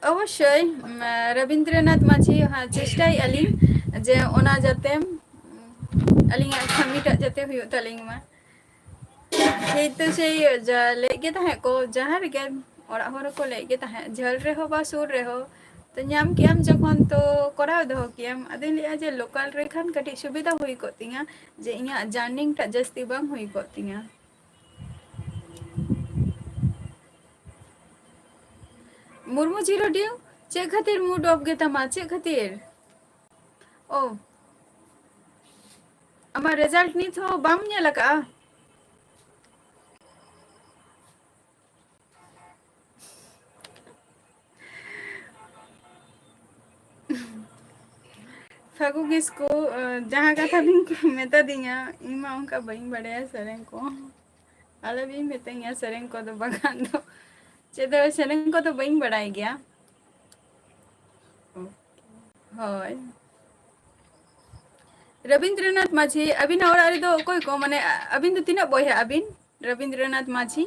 ᱚᱵᱚᱥᱥᱳᱭ, ᱩᱢ, ᱨᱚᱵᱤᱱᱫᱨᱚᱱᱟᱛᱷ ᱢᱟᱹᱡᱷᱤ, ᱦᱮᱸ, ᱪᱮᱥᱴᱟᱭᱮᱫᱼᱟ ᱞᱤᱧ ᱡᱮ ᱚᱱᱟ ᱡᱟᱛᱮ, ᱩᱢ, ᱟᱹᱞᱤᱧᱟᱜ ᱠᱟᱹᱢᱤᱴᱟᱜ ᱡᱟᱛᱮ ᱦᱩᱭᱩᱜ ᱛᱟᱹᱞᱤᱧ ᱢᱟ᱾ ᱥᱮᱭ ᱛᱚ ᱥᱮᱭ ᱡᱟ ᱞᱟᱹᱭᱮᱫ ᱜᱮ ᱛᱟᱦᱮᱸᱫ ᱠᱚ, ᱡᱟᱦᱟᱸ ᱨᱮᱜᱮ ᱚᱲᱟᱜ ᱦᱚᱲ ᱦᱚᱸᱠᱚ ᱞᱟᱹᱭᱮᱫ ᱜᱮ ᱛᱟᱦᱮᱸᱫ, ᱡᱷᱟᱹᱞ ᱨᱮᱦᱚᱸ ᱵᱟ ᱥᱩᱨ ᱨᱮᱦᱚᱸ, ᱛᱚ ᱧᱟᱢ ᱠᱮᱜᱼᱟᱢ ᱡᱚᱠᱷᱚᱱ, ᱛᱚ ᱠᱚᱨᱟᱣ ᱫᱚᱦᱚ ᱠᱮᱜᱼᱟᱢ᱾ ᱟᱫᱚᱧ ᱞᱟᱹᱭᱮᱫᱼᱟ ᱡᱮ ᱞᱳᱠᱟᱞ ᱨᱮ ᱠᱷᱟᱱ ᱠᱟᱹᱴᱤᱡ ᱥᱩᱵᱤᱫᱷᱟ ᱦᱩᱭ ᱠᱚᱜ ᱛᱤᱧᱟ, ᱡᱮ ᱤᱧᱟᱹᱜ ᱡᱟᱨᱱᱤᱝ ᱴᱟᱜ ᱡᱟᱹᱥᱛᱤ ᱵᱟᱝ ᱦᱩᱭ ᱠᱚᱜ ᱛᱤᱧᱟ᱾ ᱢᱩᱨᱢᱩ ᱡᱤᱨᱳ ᱰᱤᱭᱩ, ᱪᱮᱫ ᱠᱷᱟᱹᱛᱤᱨ ᱢᱩᱰ ᱚᱯᱷ ᱜᱮᱛᱟᱢᱟ? ᱪᱮᱫ ᱠᱷᱟᱹᱛᱤᱨ? ᱳ, ᱟᱢᱟᱜ ᱨᱮᱡᱟᱞᱴ ᱱᱤᱛ ᱦᱚᱸ ᱵᱟᱢ ᱧᱮᱞ ᱟᱠᱟᱜᱼᱟ? ᱯᱷᱟᱹᱜᱩ ᱠᱤᱥᱠᱩ, ᱟᱸ, ᱡᱟᱦᱟᱸ ᱠᱟᱛᱷᱟ ᱵᱤᱱ ᱢᱮᱛᱟ ᱫᱤᱧᱟ, ᱤᱧ ᱢᱟ ᱚᱱᱠᱟ ᱵᱟᱹᱧ ᱵᱟᱲᱟᱭᱟ ᱥᱮᱨᱮᱧ ᱠᱚ᱾ ᱟᱞᱚ ᱵᱤᱱ ᱢᱤᱛᱟᱹᱧᱟ ᱥᱮᱨᱮᱧ ᱠᱚᱫᱚ, ᱵᱟᱠᱷᱟᱱ ᱫᱚ ᱪᱮᱫ ᱫᱚ ᱥᱮᱨᱮᱧ ᱠᱚᱫᱚ ᱵᱟᱹᱧ ᱵᱟᱲᱟᱭ ᱜᱮᱭᱟ᱾ ᱦᱳᱭ᱾ ᱨᱚᱵᱤᱱᱫᱨᱚᱱᱟᱛᱷ ᱢᱟᱹᱡᱷᱤ, ᱟᱹᱵᱤᱱᱟᱜ ᱚᱲᱟᱜ ᱨᱮᱫᱚ ᱚᱠᱚᱭ ᱠᱚ, ᱢᱟᱱᱮ, ᱟ-, ᱟᱹᱵᱤᱱ ᱫᱚ ᱛᱤᱱᱟᱹᱜ ᱵᱚᱭᱦᱟ ᱟᱹᱵᱤᱱ, ᱨᱚᱵᱤᱱᱫᱨᱚᱱᱟᱛᱷ ᱢᱟᱹᱡᱷᱤ?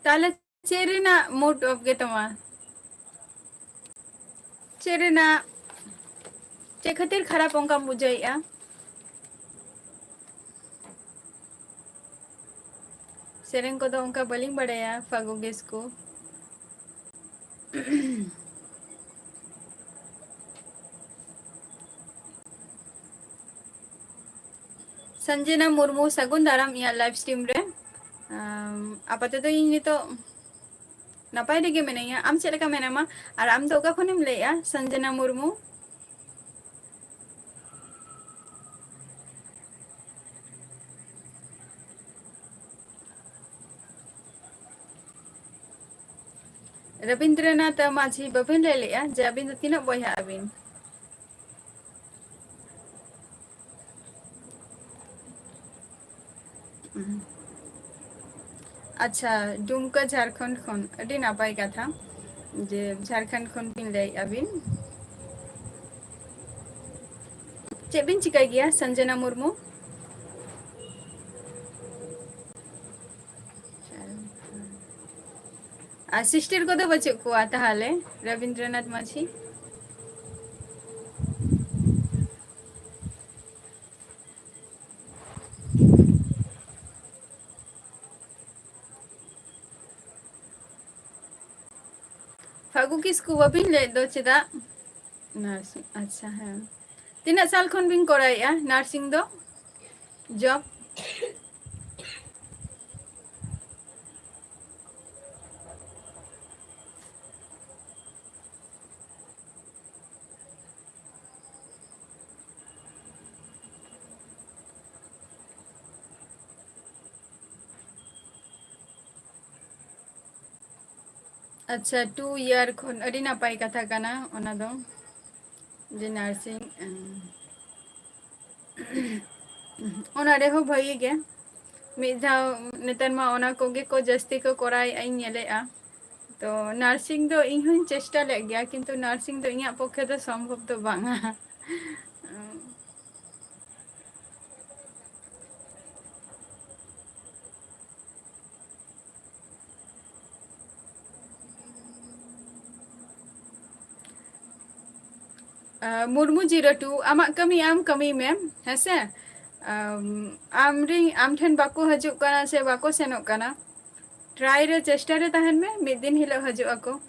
ᱛᱟᱦᱞᱮ ᱪᱮᱫ ᱨᱮᱱᱟᱜ ᱢᱩᱰ ᱚᱯᱷ ᱜᱮᱛᱟᱢᱟ? ᱪᱮᱫ ᱨᱮᱱᱟᱜ, ᱪᱮᱫ ᱠᱷᱟᱹᱛᱤᱨ ᱠᱷᱟᱨᱟᱯ ᱚᱱᱠᱟᱢ ᱵᱩᱡᱷᱟᱹᱣᱮᱫᱼᱟ? ᱥᱮᱨᱮᱧ ᱠᱚᱫᱚ ᱚᱱᱠᱟ ᱵᱟᱹᱞᱤᱧ ᱵᱟᱲᱟᱭᱟ, ᱯᱷᱟᱹᱜᱩ ᱠᱤᱥᱠᱩ᱾ ᱥᱚᱧᱡᱚᱱᱟ ᱢᱩᱨᱢᱩ, ᱥᱟᱹᱜᱩᱱ ᱫᱟᱨᱟᱢ ᱤᱧᱟᱹᱜ live stream ᱨᱮ᱾ ᱟᱢ, ᱟᱯᱟᱛᱚᱛᱚ ᱤᱧ ᱱᱤᱛᱚᱜ ᱱᱟᱯᱟᱭ ᱨᱮᱜᱮ ᱢᱮᱱᱟᱧᱟ᱾ ᱟᱢ ᱪᱮᱫ ᱞᱮᱠᱟ ᱢᱮᱱᱟᱢᱟ? ᱟᱨ ᱟᱢ ᱫᱚ ᱚᱠᱟ ᱠᱷᱚᱱᱮᱢ ᱞᱟᱹᱭᱮᱜᱼᱟ, ᱥᱚᱧᱡᱚᱱᱟ ᱢᱩᱨᱢᱩ? ᱨᱚᱵᱤᱱᱫᱨᱚᱱᱟᱛᱷ ᱢᱟᱹᱡᱷᱤ, ᱵᱟᱹᱵᱤᱱ ᱞᱟᱹᱭ ᱞᱮᱜᱼᱟ ᱡᱮ ᱟᱹᱵᱤᱱ ᱫᱚ ᱛᱤᱱᱟᱹᱜ ᱵᱚᱭᱦᱟᱜ ᱟᱹᱵᱤᱱ? ᱟᱪᱪᱷᱟ, ᱰᱩᱢᱠᱟ ᱡᱷᱟᱲᱠᱷᱚᱸᱰ ᱠᱷᱚᱱ, ᱟᱹᱰᱤ ᱱᱟᱯᱟᱭ ᱠᱟᱛᱷᱟ ᱡᱮ ᱡᱷᱟᱲᱠᱷᱚᱸᱰ ᱠᱷᱚᱱ ᱵᱤᱱ ᱞᱟᱹᱭᱮᱫᱼᱟ ᱵᱤᱱ᱾ ᱪᱮᱫ ᱵᱤᱱ ᱪᱤᱠᱟᱹᱭ ᱜᱮᱭᱟ, ᱥᱚᱧᱡᱚᱱᱟ ᱢᱩᱨᱢᱩ? ᱟᱨ sister ᱠᱚᱫᱚ ᱵᱟᱹᱪᱩᱜ ᱠᱚᱣᱟ ᱛᱟᱦᱚᱞᱮ, ᱨᱚᱵᱤᱱᱫᱨᱚᱱᱟᱛᱷ ᱢᱟᱹᱡᱷᱤ? ᱯᱷᱟᱹᱜᱩ ᱠᱤᱥᱠᱩ ᱵᱟᱹᱵᱤᱱ ᱞᱟᱹᱭᱮᱫ ᱫᱚ ᱪᱮᱫᱟᱜ? Nursing, ᱟᱪᱪᱷᱟ, ᱦᱮᱸ᱾ ᱛᱤᱱᱟᱹᱜ ᱥᱟᱞ ᱠᱷᱚᱱ ᱵᱤᱱ ᱠᱚᱨᱟᱣᱮᱫᱼᱟ nursing ᱫᱚ? Job? ᱟᱪᱪᱷᱟ, two year ᱠᱷᱚᱱ, ᱟᱹᱰᱤ ᱱᱟᱯᱟᱭ ᱠᱟᱛᱷᱟ ᱠᱟᱱᱟ ᱚᱱᱟ ᱫᱚ, ᱡᱮ nursing, ᱮᱸ, ᱚᱱᱟ ᱨᱮᱦᱚᱸ ᱵᱷᱟᱹᱜᱤ ᱜᱮ᱾ ᱢᱤᱫ ᱫᱷᱟᱣ, ᱱᱮᱛᱟᱨ ᱢᱟ ᱚᱱᱟ ᱠᱚᱜᱮ ᱠᱚ ᱡᱟᱹᱥᱛᱤ ᱠᱚ ᱠᱚᱨᱟᱣᱮᱫᱼᱟ, ᱤᱧ ᱧᱮᱞᱮᱫᱼᱟ᱾ ᱛᱚ nursing ᱫᱚ ᱤᱧ ᱦᱚᱸᱧ ᱪᱮᱥᱴᱟ ᱞᱮᱫ ᱜᱮᱭᱟ, ᱠᱤᱱᱛᱩ nursing ᱫᱚ ᱤᱧᱟᱹᱜ ᱯᱚᱠᱠᱷᱮ ᱫᱚ ᱥᱚᱢᱵᱷᱚᱵ ᱫᱚ ᱵᱟᱝᱟ᱾ ᱟᱸ, ᱢᱩᱨᱢᱩ zero two, ᱟᱢᱟᱜ ᱠᱟᱹᱢᱤ ᱟᱢ ᱠᱟᱹᱢᱤ ᱢᱮ, ᱦᱮᱸᱥᱮ? ᱟᱢ, ᱟᱢ ᱨᱤᱱ, ᱟᱢ ᱴᱷᱮᱱ ᱵᱟᱠᱚ ᱦᱤᱡᱩᱜ ᱠᱟᱱᱟ ᱥᱮ ᱵᱟᱠᱚ ᱥᱮᱱᱚᱜ ᱠᱟᱱᱟ, try ᱨᱮ, ᱪᱮᱥᱴᱟ ᱨᱮ ᱛᱟᱦᱮᱱ ᱢᱮ, ᱢᱤᱫ ᱫᱤᱱ ᱦᱤᱞᱳᱜ ᱦᱤᱡᱩᱜ ᱟᱠᱚ᱾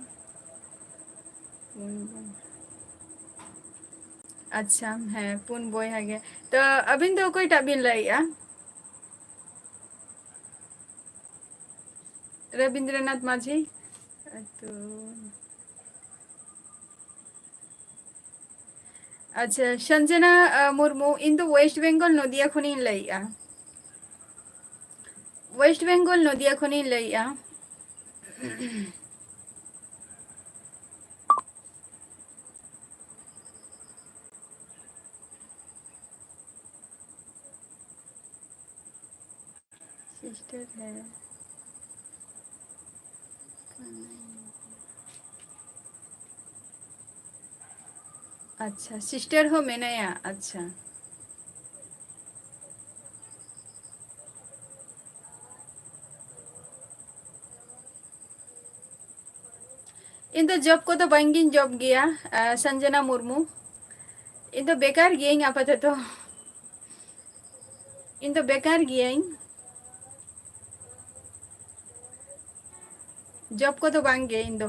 ᱟᱪᱪᱷᱟ, ᱦᱮᱸ, ᱯᱩᱱ ᱵᱚᱭᱦᱟ ᱜᱮ᱾ ᱛᱚ, ᱟᱹᱵᱤᱱ ᱫᱚ ᱚᱠᱚᱭᱴᱟᱜ ᱵᱤᱱ ᱞᱟᱹᱭᱮᱜᱼᱟ? ᱨᱚᱵᱤᱱᱫᱨᱚᱱᱟᱛᱷ ᱢᱟᱹᱡᱷᱤ᱾ ᱟᱹᱛᱩ᱾ ᱟᱪᱪᱷᱟ, ᱥᱚᱧᱡᱚᱱᱟ, ᱟ, ᱢᱩᱨᱢᱩ, ᱤᱧ ᱫᱚ ᱣᱮᱥᱴ ᱵᱮᱝᱜᱚᱞ ᱱᱚᱫᱤᱭᱟ ᱠᱷᱚᱱᱤᱧ ᱞᱟᱹᱭᱮᱜᱼᱟ᱾ ᱣᱮᱥᱴ ᱵᱮᱝᱜᱚᱞ ᱱᱚᱫᱤᱭᱟ ᱠᱷᱚᱱᱤᱧ ᱞᱟᱹᱭᱮᱜᱼᱟ᱾ Sister ᱦᱮᱸ᱾ ᱟᱪᱪᱷᱟ, sister ᱦᱚᱸ ᱢᱮᱱᱟᱭᱟ, ᱟᱪᱪᱷᱟ᱾ ᱤᱧ ᱫᱚ job ᱠᱚᱫᱚ ᱵᱟᱝ ᱜᱤᱧ job ᱜᱮᱭᱟ, ᱟ, ᱥᱚᱧᱡᱚᱱᱟ ᱢᱩᱨᱢᱩ᱾ ᱤᱧ ᱫᱚ ᱵᱮᱠᱟᱨ ᱜᱤᱭᱟᱹᱧ ᱟᱯᱟᱛᱚᱛᱚ᱾ ᱤᱧ ᱫᱚ ᱵᱮᱠᱟᱨ ᱜᱤᱭᱟᱹᱧ᱾ Job ᱠᱚᱫᱚ ᱵᱟᱝ ᱜᱮ ᱤᱧ ᱫᱚ᱾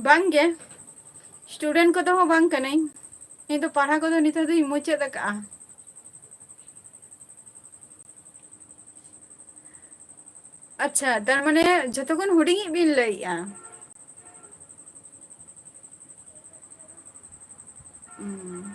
ᱵᱟᱝ ᱜᱮ, student ᱠᱚᱫᱚ ᱦᱚᱸ ᱵᱟᱝ ᱠᱟᱹᱱᱟᱹᱧ᱾ ᱤᱧ ᱫᱚ ᱯᱟᱲᱦᱟᱣ ᱠᱚᱫᱚ ᱱᱤᱛᱚᱜ ᱫᱚᱧ ᱢᱩᱪᱟᱹᱫ ᱟᱠᱟᱜᱼᱟ᱾ ᱟᱪᱪᱷᱟ, ᱛᱟᱨ ᱢᱟᱱᱮ ᱡᱷᱚᱛᱚ ᱠᱷᱚᱱ ᱦᱩᱰᱤᱧᱤᱡ ᱵᱤᱱ ᱞᱟᱹᱭᱮᱜᱼᱟ? ᱦᱩᱸ᱾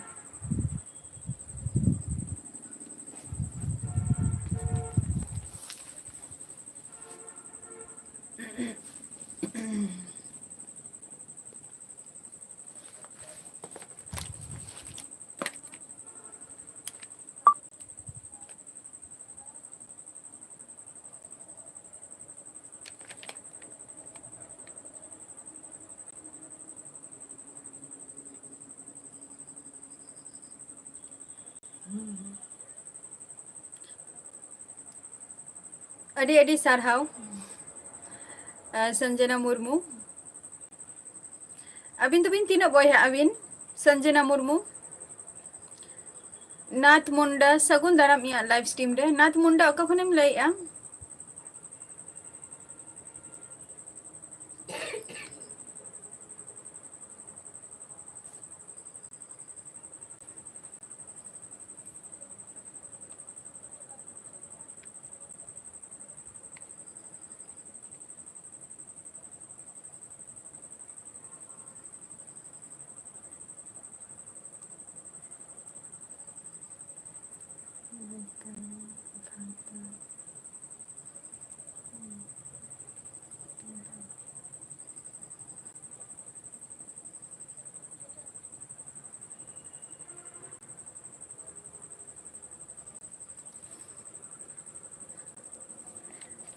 ᱟᱹᱰᱤ ᱟᱹᱰᱤ ᱥᱟᱨᱦᱟᱣ, ᱟᱨ ᱥᱚᱧᱡᱚᱱᱟ ᱢᱩᱨᱢᱩ᱾ ᱟᱹᱵᱤᱱ ᱫᱚᱵᱤᱱ ᱛᱤᱱᱟᱹᱜ ᱵᱚᱭᱦᱟᱜ ᱟᱹᱵᱤᱱ? ᱥᱚᱧᱡᱚᱱᱟ ᱢᱩᱨᱢᱩ, ᱱᱟᱛᱷ ᱢᱩᱱᱰᱟ, ᱥᱟᱹᱜᱩᱱ ᱫᱟᱨᱟᱢ ᱤᱧᱟᱹᱜ live stream ᱨᱮ᱾ ᱱᱟᱛᱷ ᱢᱩᱱᱰᱟ, ᱚᱠᱟ ᱠᱷᱚᱱᱮᱢ ᱞᱟᱹᱭᱮᱜᱼᱟ?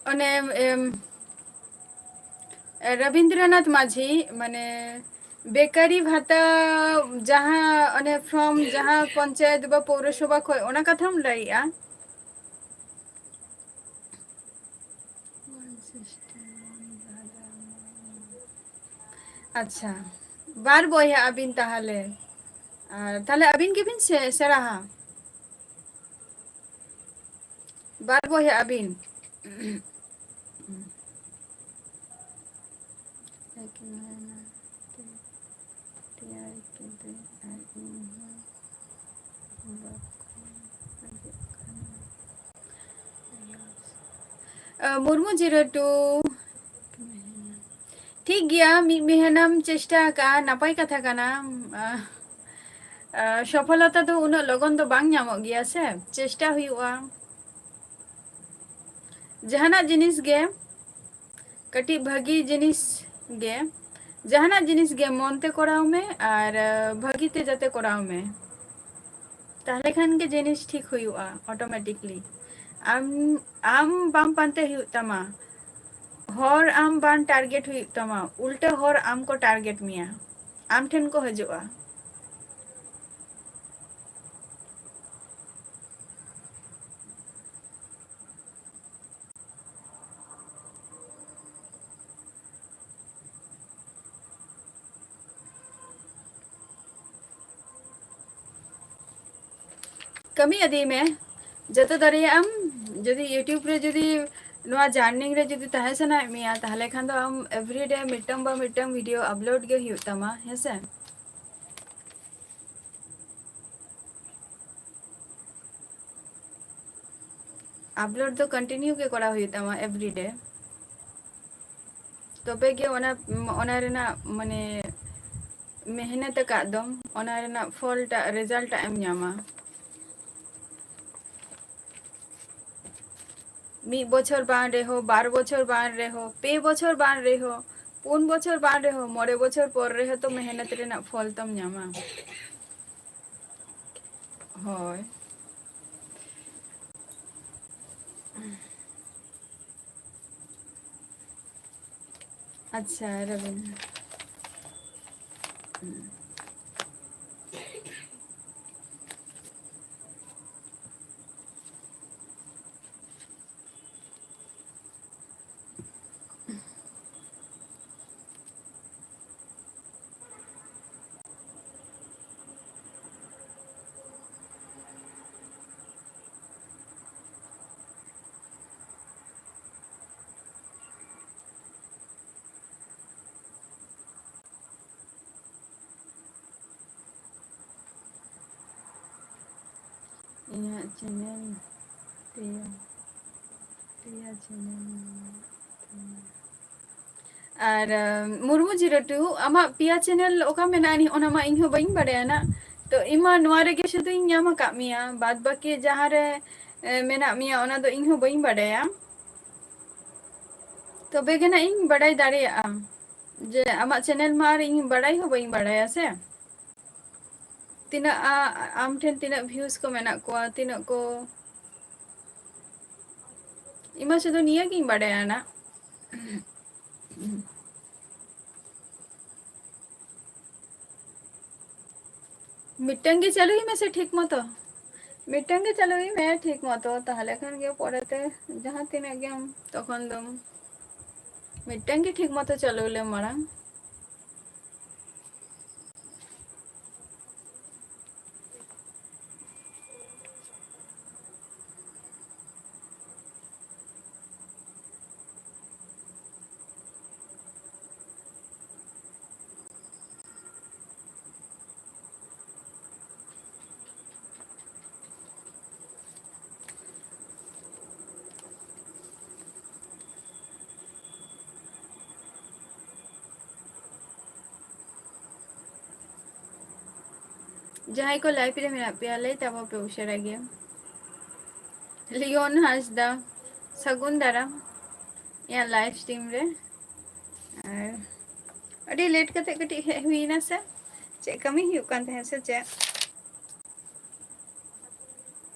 ᱚᱱᱮ, ᱮᱢ, ᱨᱚᱵᱤᱱᱫᱨᱚᱱᱟᱛᱷ ᱢᱟᱹᱡᱷᱤ, ᱢᱟᱱᱮ, ᱵᱮᱠᱟᱨᱤ ᱵᱷᱟᱛᱟ ᱡᱟᱦᱟᱸ, ᱚᱱᱮ, from ᱡᱟᱦᱟᱸ ᱯᱚᱧᱪᱟᱭᱮᱛ ᱵᱟ ᱯᱳᱣᱨᱚᱥᱚᱵᱷᱟ ᱠᱷᱚᱡ, ᱚᱱᱟ ᱠᱟᱛᱷᱟᱢ ᱞᱟᱹᱭᱮᱜᱼᱟ? ᱟᱪᱪᱷᱟ, ᱵᱟᱨ ᱵᱚᱭᱦᱟ ᱟᱹᱵᱤᱱ ᱛᱟᱦᱚᱞᱮ᱾ ᱟᱨ ᱛᱟᱦᱚᱞᱮ ᱟᱹᱵᱤᱱ ᱜᱮᱵᱤᱱ ᱥᱮ-, ᱥᱮᱬᱟᱦᱟ? ᱵᱟᱨ ᱵᱚᱭᱦᱟ ᱟᱹᱵᱤᱱ᱾ ᱛᱮᱭᱟᱨ ᱠᱤᱫᱟᱹᱧ ᱟᱨ ᱤᱧ ᱦᱚᱸ ᱵᱟᱠᱚ ᱦᱤᱡᱩᱜ ᱠᱟᱱᱟ᱾ ᱟᱸ, ᱢᱩᱨᱢᱩ ᱡᱤᱨᱳ ᱴᱩ᱾ ᱴᱷᱤᱠ ᱜᱮᱭᱟ, ᱢᱤᱫ ᱢᱮᱦᱱᱟᱢ ᱪᱮᱥᱴᱟ ᱟᱠᱟᱫᱼᱟ, ᱱᱟᱯᱟᱭ ᱠᱟᱛᱷᱟ ᱠᱟᱱᱟ᱾ ᱟᱸ, ᱟᱸ, ᱥᱚᱯᱷᱚᱞᱚᱛᱟ ᱫᱚ ᱩᱱᱟᱹᱜ ᱞᱚᱜᱚᱱ ᱫᱚ ᱵᱟᱝ ᱧᱟᱢᱚᱜ ᱜᱮᱭᱟ ᱥᱮ, ᱪᱮᱥᱴᱟ ᱦᱩᱭᱩᱜᱼᱟ᱾ ᱡᱟᱦᱟᱱᱟᱜ ᱡᱤᱱᱤᱥ ᱜᱮ, ᱠᱟᱹᱴᱤᱡ ᱵᱷᱟᱹᱜᱤ ᱡᱤᱱᱤᱥ ᱜᱮ, ᱡᱟᱦᱟᱱᱟᱜ ᱡᱤᱱᱤᱥ ᱜᱮ ᱢᱚᱱ ᱛᱮ ᱠᱚᱨᱟᱣ ᱢᱮ ᱟᱨ, ᱟᱸ, ᱵᱷᱟᱹᱜᱤ ᱛᱮ ᱡᱟᱛᱮ ᱠᱚᱨᱟᱣ ᱢᱮ᱾ ᱛᱟᱦᱞᱮ ᱠᱷᱟᱱ ᱜᱮ ᱡᱤᱱᱤᱥ ᱴᱷᱤᱠ ᱦᱩᱭᱩᱜᱼᱟ automatically᱾ ᱟᱢ, ᱟᱢ ᱵᱟᱝ ᱯᱟᱱᱛᱮ ᱦᱩᱭᱩᱜ ᱛᱟᱢᱟ, ᱦᱚᱲ ᱟᱢ ᱵᱟᱝ target ᱦᱩᱭᱩᱜ ᱛᱟᱢᱟ, ᱩᱞᱴᱟᱹ ᱦᱚᱲ ᱟᱢ ᱠᱚ target ᱢᱮᱭᱟ, ᱟᱢ ᱴᱷᱮᱱ ᱠᱚ ᱦᱤᱡᱩᱜᱼᱟ᱾ ᱠᱟᱹᱢᱤ ᱤᱫᱤᱭ ᱢᱮ ᱡᱚᱛᱚ ᱫᱟᱲᱮᱭᱟᱜ ᱟᱢ᱾ ᱡᱩᱫᱤ YouTube ᱨᱮ ᱡᱩᱫᱤ ᱱᱚᱣᱟ journey ᱨᱮ ᱡᱩᱫᱤ ᱛᱟᱦᱮᱸ ᱥᱟᱱᱟᱭᱮᱫ ᱢᱮᱭᱟ, ᱛᱟᱦᱚᱞᱮ ᱠᱷᱟᱱ ᱫᱚ ᱟᱢ everyday ᱢᱤᱫᱴᱟᱝ ᱵᱟ ᱢᱤᱫᱴᱟᱝ video upload ᱜᱮ ᱦᱩᱭᱩᱜ ᱛᱟᱢᱟ, ᱦᱮᱸᱥᱮ? Upload ᱫᱚ continue ᱜᱮ ᱠᱚᱨᱟᱣ ᱦᱩᱭᱩᱜ ᱛᱟᱢᱟ everyday᱾ ᱛᱚᱵᱮ ᱜᱮ ᱚᱱᱟ, ᱚᱱᱟ ᱨᱮᱱᱟᱜ ᱢᱟᱱᱮ ᱢᱮᱦᱱᱚᱛ ᱟᱠᱟᱫ ᱫᱚᱢ, ᱚᱱᱟ ᱨᱮᱱᱟᱜ ᱯᱷᱚᱞ ᱴᱟᱜ, result ᱴᱟᱜ ᱮᱢ ᱧᱟᱢᱟ᱾ ᱢᱤᱫ ᱵᱚᱪᱷᱚᱨ ᱵᱟᱝ ᱨᱮᱦᱚᱸ, ᱵᱟᱨ ᱵᱚᱪᱷᱚᱨ ᱵᱟᱝ ᱨᱮᱦᱚᱸ, ᱯᱮ ᱵᱚᱪᱷᱚᱨ ᱵᱟᱝ ᱨᱮᱦᱚᱸ, ᱯᱩᱱ ᱵᱚᱪᱷᱚᱨ ᱵᱟᱝ ᱨᱮᱦᱚᱸ, ᱢᱚᱬᱮ ᱵᱚᱪᱷᱚᱨ ᱯᱚᱨ ᱨᱮᱦᱚᱸ ᱛᱚ ᱢᱮᱦᱱᱚᱛ ᱨᱮᱱᱟᱜ ᱯᱷᱚᱞ ᱛᱚᱢ ᱧᱟᱢᱟ᱾ ᱦᱳᱭ᱾ ᱟᱪᱪᱷᱟ, ᱨᱚᱵᱤᱱᱫᱨᱚ᱾ ᱤᱧᱟᱹᱜ channel ᱯᱮᱭᱟ, ᱯᱮᱭᱟ channel ᱢᱮᱱᱟᱜ ᱛᱤᱧᱟ᱾ ᱟᱨ, ᱟᱢ, ᱢᱩᱨᱢᱩ ᱡᱤᱨᱳ ᱴᱩ, ᱟᱢᱟᱜ ᱯᱮᱭᱟ channel ᱚᱠᱟ ᱢᱮᱱᱟᱜᱼᱟ ᱟᱹᱱᱤᱡ, ᱚᱱᱟ ᱢᱟ ᱤᱧ ᱦᱚᱸ ᱵᱟᱹᱧ ᱵᱟᱰᱟᱭᱟ ᱱᱟᱜ᱾ ᱛᱚ, ᱤᱧ ᱢᱟ ᱱᱚᱣᱟ ᱨᱮᱜᱮ ᱥᱩᱫᱷᱩᱧ ᱧᱟᱢ ᱟᱠᱟᱫ ᱢᱮᱭᱟ, ᱵᱟᱫ ᱵᱟᱹᱠᱤ ᱡᱟᱦᱟᱸ ᱨᱮ, ᱮ, ᱢᱮᱱᱟᱜ ᱢᱮᱭᱟ, ᱚᱱᱟ ᱫᱚ ᱤᱧ ᱦᱚᱸ ᱵᱟᱹᱧ ᱵᱟᱰᱟᱭᱟ᱾ ᱛᱚᱵᱮ ᱜᱮ ᱱᱟᱜ ᱤᱧ ᱵᱟᱰᱟᱭ ᱫᱟᱲᱮᱭᱟᱜᱼᱟ ᱡᱮ ᱟᱢᱟᱜ channel ᱢᱟ ᱟᱨ ᱤᱧ ᱵᱟᱰᱟᱭ ᱦᱚᱸ ᱵᱟᱹᱧ ᱵᱟᱰᱟᱭᱟ ᱥᱮ᱾ ᱛᱤᱱᱟᱹᱜ ᱟ-, ᱟᱢ ᱴᱷᱮᱱ ᱛᱤᱱᱟᱹᱜ views ᱠᱚ ᱢᱮᱱᱟᱜ ᱠᱚᱣᱟ, ᱛᱤᱱᱟᱹᱜ ᱠᱚ, ᱤᱧ ᱢᱟ ᱥᱩᱫᱷᱩ ᱱᱤᱭᱟᱹ ᱜᱤᱧ ᱵᱟᱰᱟᱭᱟ ᱱᱟᱜ᱾ ᱢᱤᱫᱴᱟᱝ ᱜᱮ ᱪᱟᱹᱞᱩᱭ ᱢᱮᱥᱮ ᱴᱷᱤᱠ ᱢᱚᱛᱚ, ᱢᱤᱫᱴᱟᱝ ᱜᱮ ᱪᱟᱹᱞᱩᱭ ᱢᱮ ᱴᱷᱤᱠ ᱢᱚᱛᱚ, ᱛᱟᱦᱞᱮ ᱠᱷᱟᱱ ᱜᱮ ᱯᱚᱨᱮᱛᱮ ᱡᱟᱦᱟᱸ ᱛᱤᱱᱟᱹᱜ ᱜᱮᱢ ᱛᱚᱠᱷᱚᱱ ᱫᱚᱢ, ᱢᱤᱫᱴᱟᱝ ᱜᱮ ᱴᱷᱤᱠ ᱢᱚᱛᱚ ᱪᱟᱹᱞᱩ ᱞᱮᱢ ᱢᱟᱲᱟᱝ᱾ ᱡᱟᱦᱟᱸᱭ ᱠᱚ live ᱨᱮ ᱢᱮᱱᱟᱜ ᱯᱮᱭᱟ, ᱞᱟᱹᱭ ᱛᱟᱵᱚ ᱯᱮ ᱩᱥᱟᱹᱨᱟ ᱜᱮ᱾ ᱞᱤᱭᱚᱱ ᱦᱟᱸᱥᱫᱟ, ᱥᱟᱹᱜᱩᱱ ᱫᱟᱨᱟᱢ ᱤᱧᱟᱹᱜ live stream ᱨᱮ᱾ ᱟᱨ ᱟᱹᱰᱤ late ᱠᱟᱛᱮ ᱠᱟᱹᱴᱤᱡ ᱦᱮᱡ ᱦᱩᱭᱱᱟ ᱥᱮ, ᱪᱮᱫ ᱠᱟᱹᱢᱤ ᱦᱩᱭᱩᱜ ᱠᱟᱱ ᱛᱟᱦᱮᱸᱫ ᱥᱮ ᱪᱮᱫ?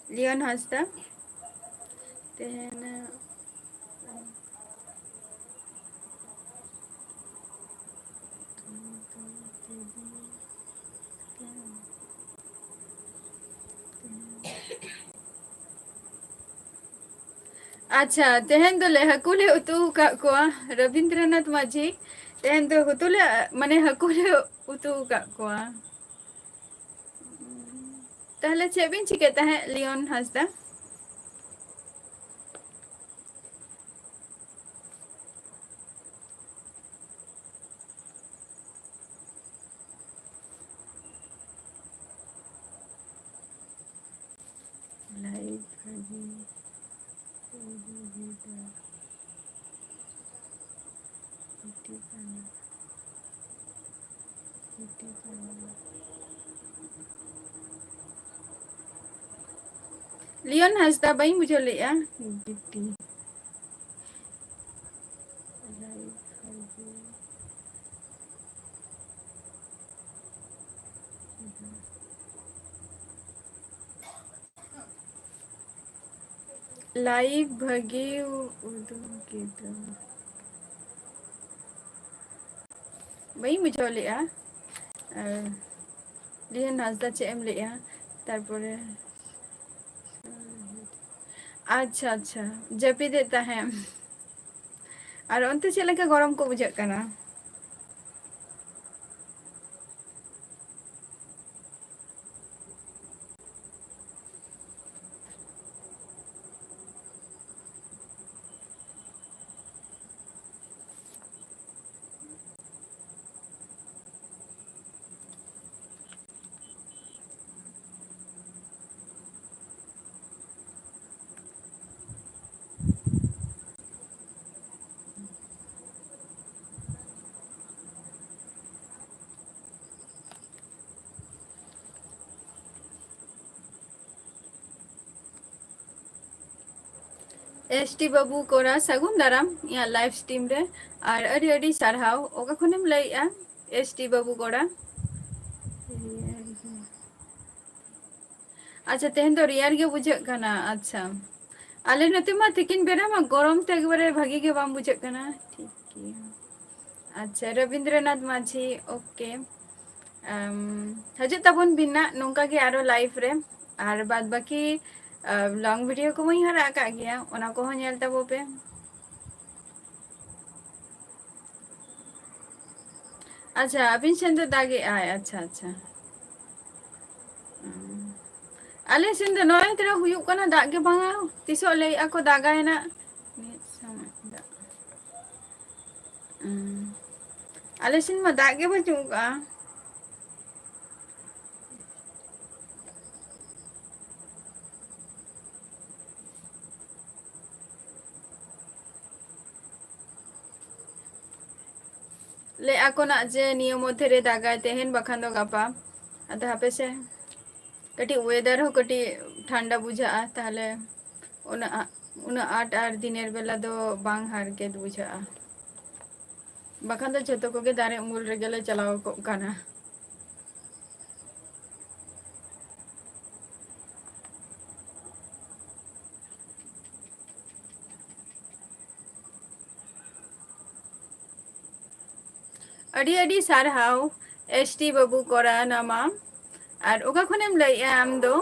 ᱞᱤᱭᱚᱱ ᱦᱟᱸᱥᱫᱟ, ᱛᱮᱦᱮᱧ ᱟᱪᱪᱷᱟ, ᱛᱮᱦᱮᱧ ᱫᱚᱞᱮ ᱦᱟᱹᱠᱩ ᱞᱮ ᱩᱛᱩ ᱟᱠᱟᱫ ᱠᱚᱣᱟ, ᱨᱚᱵᱤᱱᱫᱨᱚᱱᱟᱛᱷ ᱢᱟᱹᱡᱷᱤ᱾ ᱛᱮᱦᱮᱧ ᱫᱚ ᱦᱩᱛᱩ ᱞᱮ, ᱢᱟᱱᱮ, ᱦᱟᱹᱠᱩ ᱞᱮ ᱩᱛᱩ ᱟᱠᱟᱫ ᱠᱚᱣᱟ᱾ ᱛᱟᱦᱞᱮ ᱪᱮᱫ ᱵᱤᱱ ᱪᱤᱠᱟᱹᱭᱮᱫ ᱛᱟᱦᱮᱸᱫ, ᱞᱤᱭᱚᱱ ᱦᱟᱸᱥᱫᱟ? Live ᱵᱷᱟᱹᱜᱤ ᱩᱫᱩᱜ ᱮᱫᱟ᱾ ᱵᱤᱴᱤ ᱠᱟᱱᱟ᱾ ᱵᱤᱴᱤ ᱠᱟᱱᱟ᱾ ᱞᱤᱭᱚᱱ ᱦᱟᱸᱥᱫᱟ, ᱵᱟᱹᱧ ᱵᱩᱡᱷᱟᱹᱣ ᱞᱮᱫᱼᱟ᱾ ᱵᱤᱴᱤ᱾ Live ᱵᱷᱟᱹᱜᱤ᱾ Live ᱵᱷᱟᱹᱜᱤ ᱩᱫᱩᱜ ᱠᱮᱫᱟ᱾ ᱵᱟᱹᱧ ᱵᱩᱡᱷᱟᱹᱣ ᱞᱮᱫᱼᱟ᱾ ᱟᱨ ᱞᱤᱭᱚᱱ ᱦᱟᱸᱥᱫᱟ, ᱪᱮᱫ ᱮᱢ ᱞᱟᱹᱭᱮᱫᱼᱟ? ᱛᱟᱨᱯᱚᱨᱮ, ᱟᱪᱪᱷᱟ, ᱟᱪᱪᱷᱟ, ᱡᱟᱹᱯᱤᱫᱮᱫ ᱛᱟᱦᱮᱸᱢ᱾ ᱟᱨ ᱚᱱᱛᱮ ᱪᱮᱫ ᱞᱮᱠᱟ ᱜᱚᱨᱚᱢ ᱠᱚ ᱵᱩᱡᱷᱟᱹᱜ ᱠᱟᱱᱟ? ᱮᱥ ᱴᱤ ᱵᱟᱹᱵᱩ ᱠᱚᱲᱟ, ᱥᱟᱹᱜᱩᱱ ᱫᱟᱨᱟᱢ ᱤᱧᱟᱹᱜ live stream ᱨᱮ᱾ ᱟᱨ ᱟᱹᱰᱤ ᱟᱹᱰᱤ ᱥᱟᱨᱦᱟᱣ᱾ ᱚᱠᱟ ᱠᱷᱚᱱᱮᱢ ᱞᱟᱹᱭᱮᱜᱼᱟ, ᱮᱥ ᱴᱤ ᱵᱟᱹᱵᱩ ᱠᱚᱲᱟ? ᱟᱪᱪᱷᱟ, ᱛᱮᱦᱮᱧ ᱫᱚ ᱨᱮᱭᱟᱲ ᱜᱮ ᱵᱩᱡᱷᱟᱹᱜ ᱠᱟᱱᱟ᱾ ᱟᱪᱪᱷᱟ, ᱟᱞᱮ ᱱᱚᱛᱮ ᱢᱟ ᱛᱤᱠᱤᱱ ᱵᱮᱲᱟ ᱢᱟ ᱜᱚᱨᱚᱢ ᱛᱮ ᱮᱠᱵᱟᱨᱮ ᱵᱷᱟᱜᱤ ᱜᱮ ᱵᱟᱝ ᱵᱩᱡᱷᱟᱹᱜ ᱠᱟᱱᱟ᱾ ᱴᱷᱤᱠ ᱜᱮᱭᱟ᱾ ᱟᱪᱪᱷᱟ, ᱨᱚᱵᱤᱱᱫᱨᱚᱱᱟᱛᱷ ᱢᱟᱹᱡᱷᱤ, OK᱾ ᱟᱢ, ᱦᱤᱡᱩᱜ ᱛᱟᱵᱚᱱ ᱵᱤᱱ ᱱᱟᱜ ᱱᱚᱝᱠᱟ ᱜᱮ ᱟᱨᱚ live ᱨᱮ᱾ ᱟᱨ ᱵᱟᱫ ᱵᱟᱹᱠᱤ, ᱟᱢ, long video ᱠᱚ ᱢᱟᱧ ᱟᱲᱟᱜ ᱟᱠᱟᱫ ᱜᱮᱭᱟ, ᱚᱱᱟ ᱠᱚᱦᱚᱸ ᱧᱮᱞ ᱛᱟᱵᱚ ᱯᱮ᱾ ᱟᱪᱪᱷᱟ, ᱟᱹᱵᱤᱱ ᱥᱮᱱ ᱫᱚ ᱫᱟᱜᱮᱜᱼᱟᱭ? ᱟᱪᱪᱷᱟ, ᱟᱪᱪᱷᱟ᱾ ᱩᱸ᱾ ᱟᱞᱮ ᱥᱮᱱ ᱫᱚ ᱱᱚᱜᱼᱚᱭ ᱛᱚᱨᱟ ᱦᱩᱭᱩᱜ ᱠᱟᱱᱟ, ᱫᱟᱜ ᱜᱮ ᱵᱟᱝᱟ᱾ ᱛᱤᱥᱚᱜ ᱞᱟᱹᱭᱮᱜᱼᱟ ᱠᱚ ᱫᱟᱜᱟᱭ ᱱᱟᱜ᱾ ᱢᱤᱫ ᱥᱚᱢᱚᱭ ᱫᱟᱜ᱾ ᱩᱸ᱾ ᱟᱞᱮ ᱥᱮᱱ ᱢᱟ ᱫᱟᱜ ᱜᱮ ᱵᱟᱹᱪᱩᱜ ᱠᱟᱜᱼᱟ᱾ ᱞᱟᱹᱭᱮᱜᱼᱟ ᱠᱚ ᱱᱟᱜ ᱡᱮ ᱱᱤᱭᱟᱹ ᱢᱚᱫᱽᱫᱷᱮ ᱨᱮ ᱫᱟᱜᱟᱭ, ᱛᱮᱦᱮᱧ ᱵᱟᱠᱷᱟᱱ ᱫᱚ ᱜᱟᱯᱟ᱾ ᱟᱫᱚ ᱦᱟᱯᱮ ᱥᱮ, ᱠᱟᱹᱴᱤᱡ weather ᱦᱚᱸ ᱠᱟᱹᱴᱤᱡ ᱴᱷᱟᱱᱰᱟ ᱵᱩᱡᱷᱟᱹᱜᱼᱟ, ᱛᱟᱦᱞᱮ ᱩᱱᱟᱹᱜ ᱟ-, ᱩᱱᱟᱹᱜ ᱟᱸᱴ ᱟᱨ ᱫᱤᱱᱮᱨ ᱵᱮᱞᱟ ᱫᱚ ᱵᱟᱝ ᱦᱟᱨᱠᱮᱛ ᱵᱩᱡᱷᱟᱹᱜᱼᱟ᱾ ᱵᱟᱠᱷᱟᱱ ᱫᱚ ᱡᱷᱚᱛᱚ ᱠᱚᱜᱮ ᱫᱟᱨᱮ ᱩᱢᱩᱞ ᱨᱮᱜᱮ ᱞᱮ ᱪᱟᱞᱟᱣ ᱠᱚᱜ ᱠᱟᱱᱟ᱾ ᱟᱹᱰᱤ ᱟᱹᱰᱤ ᱥᱟᱨᱦᱟᱣ, ᱮᱥ ᱴᱤ ᱵᱟᱹᱵᱩ ᱠᱚᱨᱟ ᱱᱟᱢᱟ᱾ ᱟᱨ ᱚᱠᱟ ᱠᱷᱚᱱᱮᱢ ᱞᱟᱹᱭᱮᱜᱼᱟ ᱟᱢ ᱫᱚ?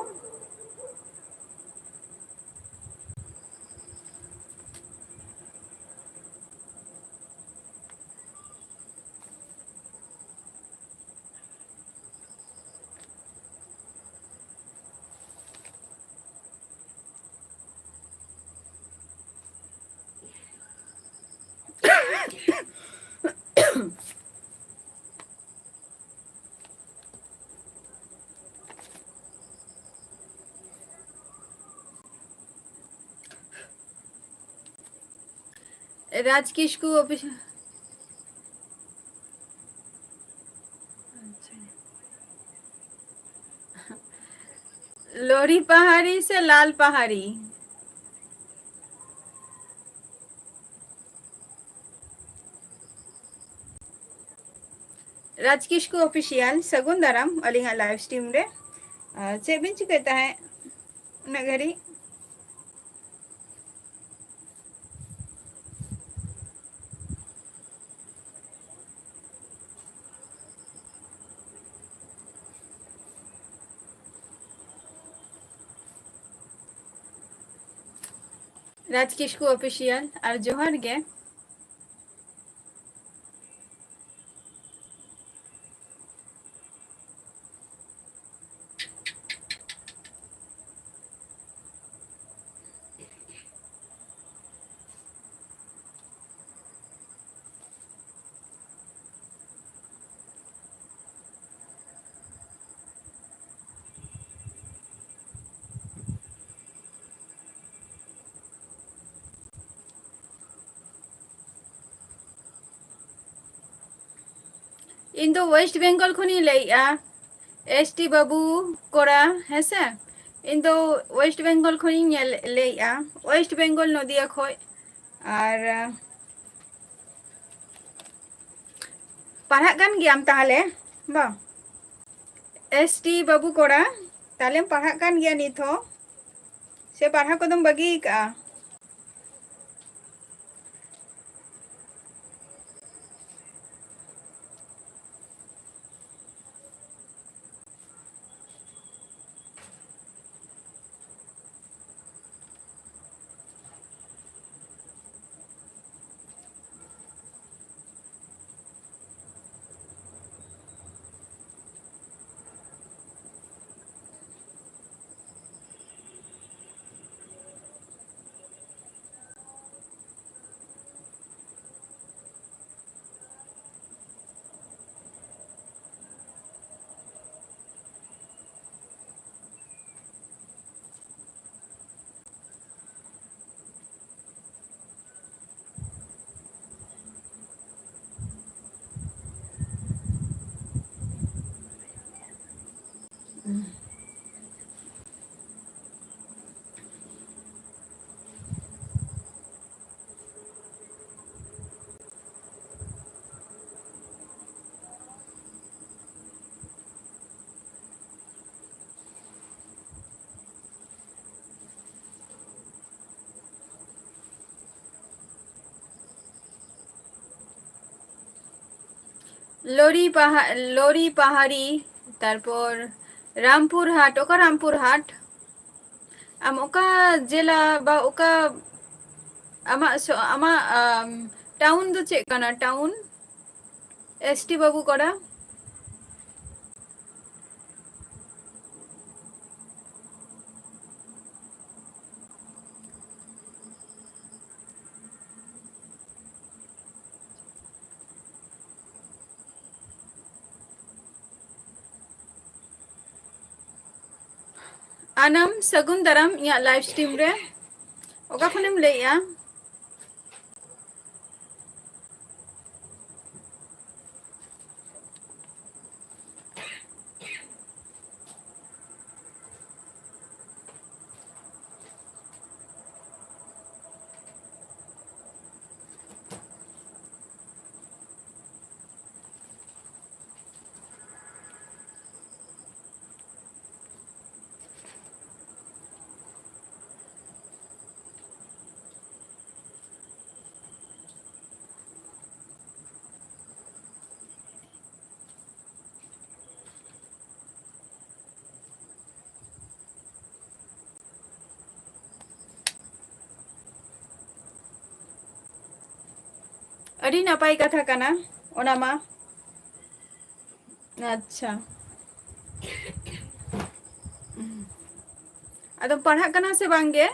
ᱨᱟᱡᱽ ᱠᱤᱥᱠᱩ official᱾ ᱟᱪᱪᱷᱟ᱾ ᱞᱚᱨᱤ ᱯᱟᱦᱟᱲᱤ ᱥᱮ ᱞᱟᱞ ᱯᱟᱦᱟᱲᱤ? ᱨᱟᱡᱽ ᱠᱤᱥᱠᱩ ᱚᱯᱷᱤᱥᱤᱭᱟᱞ, ᱥᱟᱹᱜᱩᱱ ᱫᱟᱨᱟᱢ ᱟᱹᱞᱤᱧᱟᱜ ᱞᱟᱭᱤᱵᱷ ᱥᱴᱨᱤᱢ ᱨᱮ᱾ ᱟᱨ ᱪᱮᱫ ᱵᱤᱱ ᱪᱤᱠᱟᱹᱭᱮᱫ ᱛᱟᱦᱮᱸᱫ ᱩᱱᱟᱹᱜ ᱜᱷᱟᱹᱲᱤᱡ? ᱨᱟᱡᱽ ᱠᱤᱥᱠᱩ ᱚᱯᱷᱤᱥᱤᱭᱟᱞ, ᱟᱨ ᱡᱚᱦᱟᱨ ᱜᱮ᱾ ᱤᱧ ᱫᱚ ᱳᱭᱮᱥᱴ ᱵᱮᱝᱜᱚᱞ ᱠᱷᱚᱱᱤᱧ ᱞᱟᱹᱭᱮᱜᱼᱟ, ᱮᱥ ᱴᱤ ᱵᱟᱹᱵᱩ ᱠᱚᱲᱟ, ᱦᱮᱸᱥᱮ? ᱤᱧ ᱫᱚ ᱳᱭᱮᱥᱴ ᱵᱮᱝᱜᱚᱞ ᱠᱷᱚᱱᱤᱧ ᱧᱮᱞ, ᱞᱟᱹᱭᱮᱜᱼᱟ, ᱳᱭᱮᱥᱴ ᱵᱮᱝᱜᱚᱞ, ᱱᱚᱫᱤᱭᱟ ᱠᱷᱚᱡ᱾ ᱟᱨ, ᱟᱸ, ᱯᱟᱲᱦᱟᱜ ᱠᱟᱱ ᱜᱮᱭᱟᱢ ᱛᱟᱦᱞᱮ? ᱵᱟ, ᱮᱥ ᱴᱤ ᱵᱟᱹᱵᱩ ᱠᱚᱲᱟ, ᱛᱟᱦᱞᱮᱢ ᱯᱟᱲᱦᱟᱜ ᱠᱟᱱ ᱜᱮᱭᱟ ᱱᱤᱛ ᱦᱚᱸ, ᱥᱮ ᱯᱟᱲᱦᱟᱣ ᱠᱚᱫᱚᱢ ᱵᱟᱹᱜᱤ ᱟᱠᱟᱜᱼᱟ? ᱞᱚᱨᱤ ᱯᱟᱦᱟ-, ᱞᱚᱨᱤ ᱯᱟᱦᱟᱲᱤ, ᱛᱟᱨᱯᱚᱨ ᱨᱟᱢᱯᱩᱨ ᱦᱟᱴ᱾ ᱚᱠᱟ ᱨᱟᱢᱯᱩᱨ ᱦᱟᱴ? ᱟᱢ ᱚᱠᱟ ᱡᱮᱞᱟ ᱵᱟ ᱚᱠᱟ, ᱟᱢᱟᱜ ᱥᱚ-, ᱟᱢᱟᱜ, ᱟᱢ, ᱴᱟᱣᱩᱱ ᱫᱚ ᱪᱮᱫ ᱠᱟᱱᱟ? ᱴᱟᱣᱩᱱ? ᱮᱥ ᱴᱤ ᱵᱟᱹᱵᱩ ᱠᱚᱲᱟ᱾ ᱟᱱᱟᱢ, ᱥᱟᱹᱜᱩᱱ ᱫᱟᱨᱟᱢ ᱤᱧᱟᱹᱜ live stream ᱨᱮ᱾ ᱚᱠᱟ ᱠᱷᱚᱱᱮᱢ ᱞᱟᱹᱭᱮᱜᱼᱟ? ᱟᱹᱰᱤ ᱱᱟᱯᱟᱭ ᱠᱟᱛᱷᱟ ᱠᱟᱱᱟ ᱚᱱᱟ ᱢᱟ᱾ ᱟᱪᱪᱷᱟ, ᱟᱫᱚᱢ ᱯᱟᱲᱦᱟᱜ ᱠᱟᱱᱟ ᱥᱮ ᱵᱟᱝ ᱜᱮ?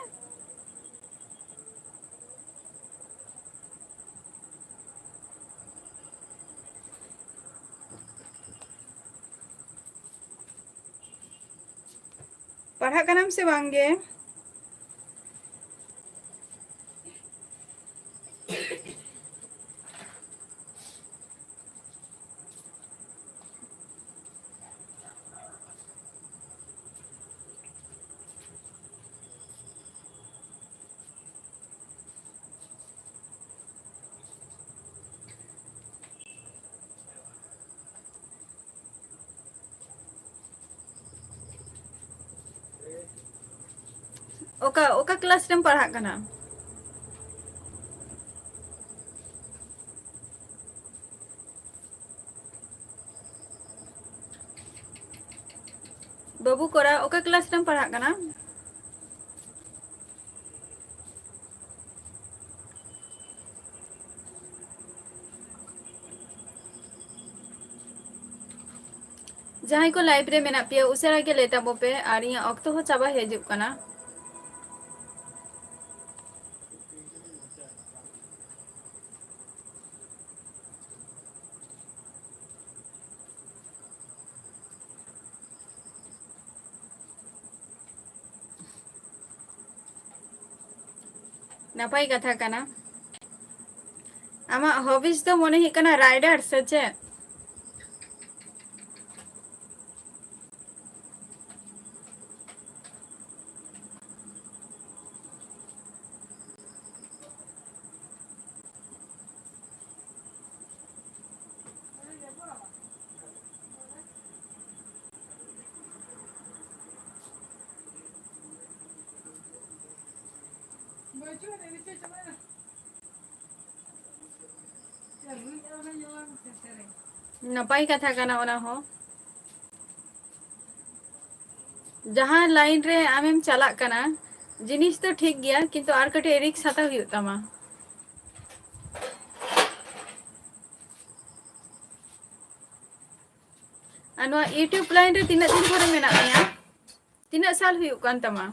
ᱯᱟᱲᱦᱟᱜ ᱠᱟᱱᱟᱢ ᱥᱮ ᱵᱟᱝ ᱜᱮ? ᱚᱠᱟ, ᱚᱠᱟ class ᱨᱮᱢ ᱯᱟᱲᱦᱟᱜ ᱠᱟᱱᱟ? ᱵᱟᱹᱵᱩ ᱠᱚᱲᱟ, ᱚᱠᱟ ᱠᱞᱟᱥ ᱨᱮᱢ ᱯᱟᱲᱦᱟᱜ ᱠᱟᱱᱟ? ᱡᱟᱦᱟᱸᱭ ᱠᱚ ᱞᱟᱭᱤᱵᱷ ᱨᱮ ᱢᱮᱱᱟᱜ ᱯᱮᱭᱟ, ᱩᱥᱟᱹᱨᱟ ᱜᱮ ᱞᱟᱹᱭ ᱛᱟᱵᱚ ᱯᱮ, ᱟᱨ ᱤᱧᱟᱹᱜ ᱚᱠᱛᱚ ᱦᱚᱸ ᱪᱟᱵᱟ ᱦᱤᱡᱩᱜ ᱠᱟᱱᱟ᱾ ᱱᱟᱯᱟᱭ ᱠᱟᱛᱷᱟ ᱠᱟᱱᱟ᱾ ᱟᱢᱟᱜ ᱦᱚᱵᱤᱥ ᱫᱚ ᱢᱚᱱᱮ ᱦᱩᱭᱩᱜ ᱠᱟᱱᱟ ᱨᱟᱭᱰᱟᱨ, ᱥᱮ ᱪᱮᱫ? ᱱᱟᱯᱟᱭ ᱠᱟᱛᱷᱟ ᱠᱟᱱᱟ ᱚᱱᱟ ᱦᱚᱸ᱾ ᱡᱟᱦᱟᱸ ᱞᱟᱭᱤᱱ ᱨᱮ ᱟᱢᱮᱢ ᱪᱟᱞᱟᱜ ᱠᱟᱱᱟ, ᱡᱤᱱᱤᱥ ᱫᱚ ᱴᱷᱤᱠ ᱜᱮᱭᱟ, ᱠᱤᱱᱛᱩ ᱟᱨ ᱠᱟᱹᱴᱤᱡ ᱨᱤᱠᱥ ᱦᱟᱛᱟᱣ ᱦᱩᱭᱩᱜ ᱛᱟᱢᱟ᱾ ᱟᱨ ᱱᱚᱣᱟ YouTube ᱞᱟᱭᱤᱱ ᱨᱮ ᱛᱤᱱᱟᱹᱜ ᱫᱤᱱ ᱫᱷᱚᱨᱮ ᱢᱮᱱᱟᱜ ᱢᱮᱭᱟ? ᱛᱤᱱᱟᱹᱜ ᱥᱟᱞ ᱦᱩᱭᱩᱜ ᱠᱟᱱ ᱛᱟᱢᱟ?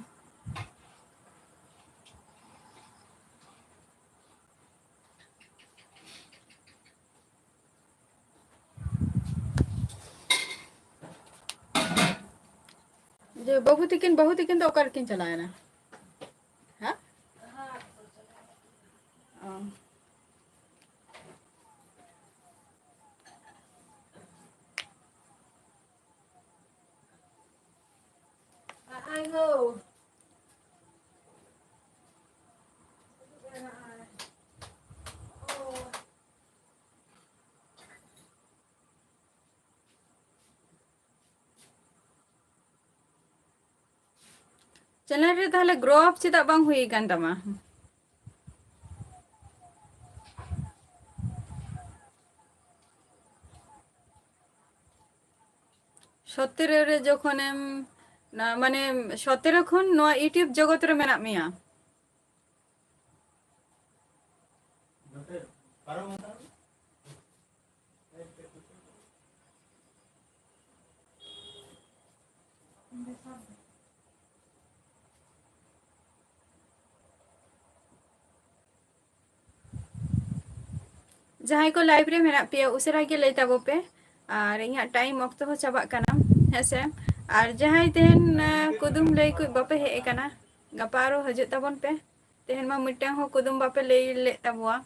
ᱡᱮ ᱵᱟᱹᱵᱩ ᱛᱤᱠᱤᱱ, ᱵᱟᱹᱦᱩ ᱛᱤᱠᱤᱱ ᱫᱚ ᱚᱠᱟ ᱨᱮᱠᱤᱱ ᱪᱟᱞᱟᱣᱮᱱᱟ? ᱦᱮᱸ? ᱚ᱾ ᱪᱮᱱᱮᱞ ᱨᱮ ᱛᱟᱦᱚᱞᱮ ᱜᱨᱳ ᱟᱯ ᱪᱮᱫᱟᱜ ᱵᱟᱝ ᱦᱩᱭ ᱟᱠᱟᱱ ᱛᱟᱢᱟ? ᱥᱚᱛᱮᱨᱚ ᱨᱮ ᱡᱚᱠᱷᱚᱱᱮᱢ, ᱱᱟ-, ᱢᱟᱱᱮ, ᱥᱚᱛᱮᱨᱚ ᱠᱷᱚᱱ ᱱᱚᱣᱟ YouTube ᱡᱚᱜᱚᱛ ᱨᱮ ᱢᱮᱱᱟᱜ ᱢᱮᱭᱟ᱾ ᱡᱟᱦᱟᱸᱭ ᱠᱚ live ᱨᱮ ᱢᱮᱱᱟᱜ ᱯᱮᱭᱟ, ᱩᱥᱟᱹᱨᱟ ᱜᱮ ᱞᱟᱹᱭ ᱛᱟᱵᱚ ᱯᱮ, ᱟᱨ ᱤᱧᱟᱹᱜ time ᱚᱠᱛᱚ ᱦᱚᱸ ᱪᱟᱵᱟᱜ ᱠᱟᱱᱟ, ᱦᱮᱸ ᱥᱮ? ᱟᱨ ᱡᱟᱦᱟᱸᱭ ᱛᱮᱦᱮᱧ, ᱮ, ᱠᱩᱫᱩᱢ ᱞᱟᱹᱭ ᱠᱚ ᱵᱟᱯᱮ ᱦᱮᱡ ᱟᱠᱟᱱᱟ, ᱜᱟᱯᱟ ᱟᱨᱚ ᱦᱤᱡᱩᱜ ᱛᱟᱵᱚᱱ ᱯᱮ᱾ ᱛᱮᱦᱮᱧ ᱢᱟ ᱢᱤᱫᱴᱟᱝ ᱦᱚᱸ ᱠᱩᱫᱩᱢ ᱵᱟᱯᱮ ᱞᱟᱹᱭ ᱞᱮᱫ ᱛᱟᱵᱚᱣᱟ᱾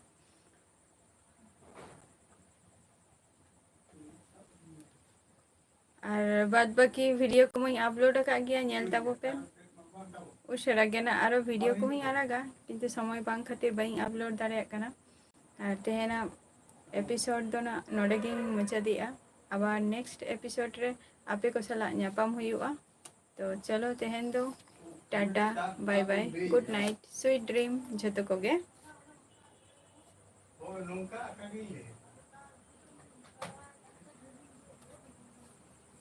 ᱟᱨ ᱵᱟᱫ ᱵᱟᱹᱠᱤ video ᱠᱚᱢᱟᱧ upload ᱟᱠᱟᱫ ᱜᱮᱭᱟ, ᱧᱮᱞ ᱛᱟᱵᱚ ᱯᱮ᱾ ᱩᱥᱟᱹᱨᱟ ᱜᱮ ᱱᱟᱜ ᱟᱨᱚ video ᱠᱚᱦᱚᱸᱧ ᱟᱲᱟᱜᱟ, ᱠᱤᱱᱛᱩ ᱥᱚᱢᱚᱭ ᱵᱟᱝ ᱠᱷᱟᱹᱛᱤᱨ ᱵᱟᱹᱧ upload ᱫᱟᱲᱮᱭᱟᱜ ᱠᱟᱱᱟ᱾ ᱟᱨ ᱛᱮᱦᱮᱧᱟᱜ episode ᱫᱚ ᱱᱟᱜ ᱱᱚᱰᱮ ᱜᱤᱧ ᱢᱩᱪᱟᱹᱫᱮᱜᱼᱟ᱾ ᱟᱵᱟᱨ next episode ᱨᱮ ᱟᱯᱮ ᱠᱚ ᱥᱟᱞᱟᱜ ᱧᱟᱯᱟᱢ ᱦᱩᱭᱩᱜᱼᱟ᱾ ᱛᱚ ᱪᱚᱞᱚ ᱛᱮᱦᱮᱧ ᱫᱚ Tata, bye bye, good night, sweet dream ᱡᱷᱚᱛᱚ ᱠᱚᱜᱮ᱾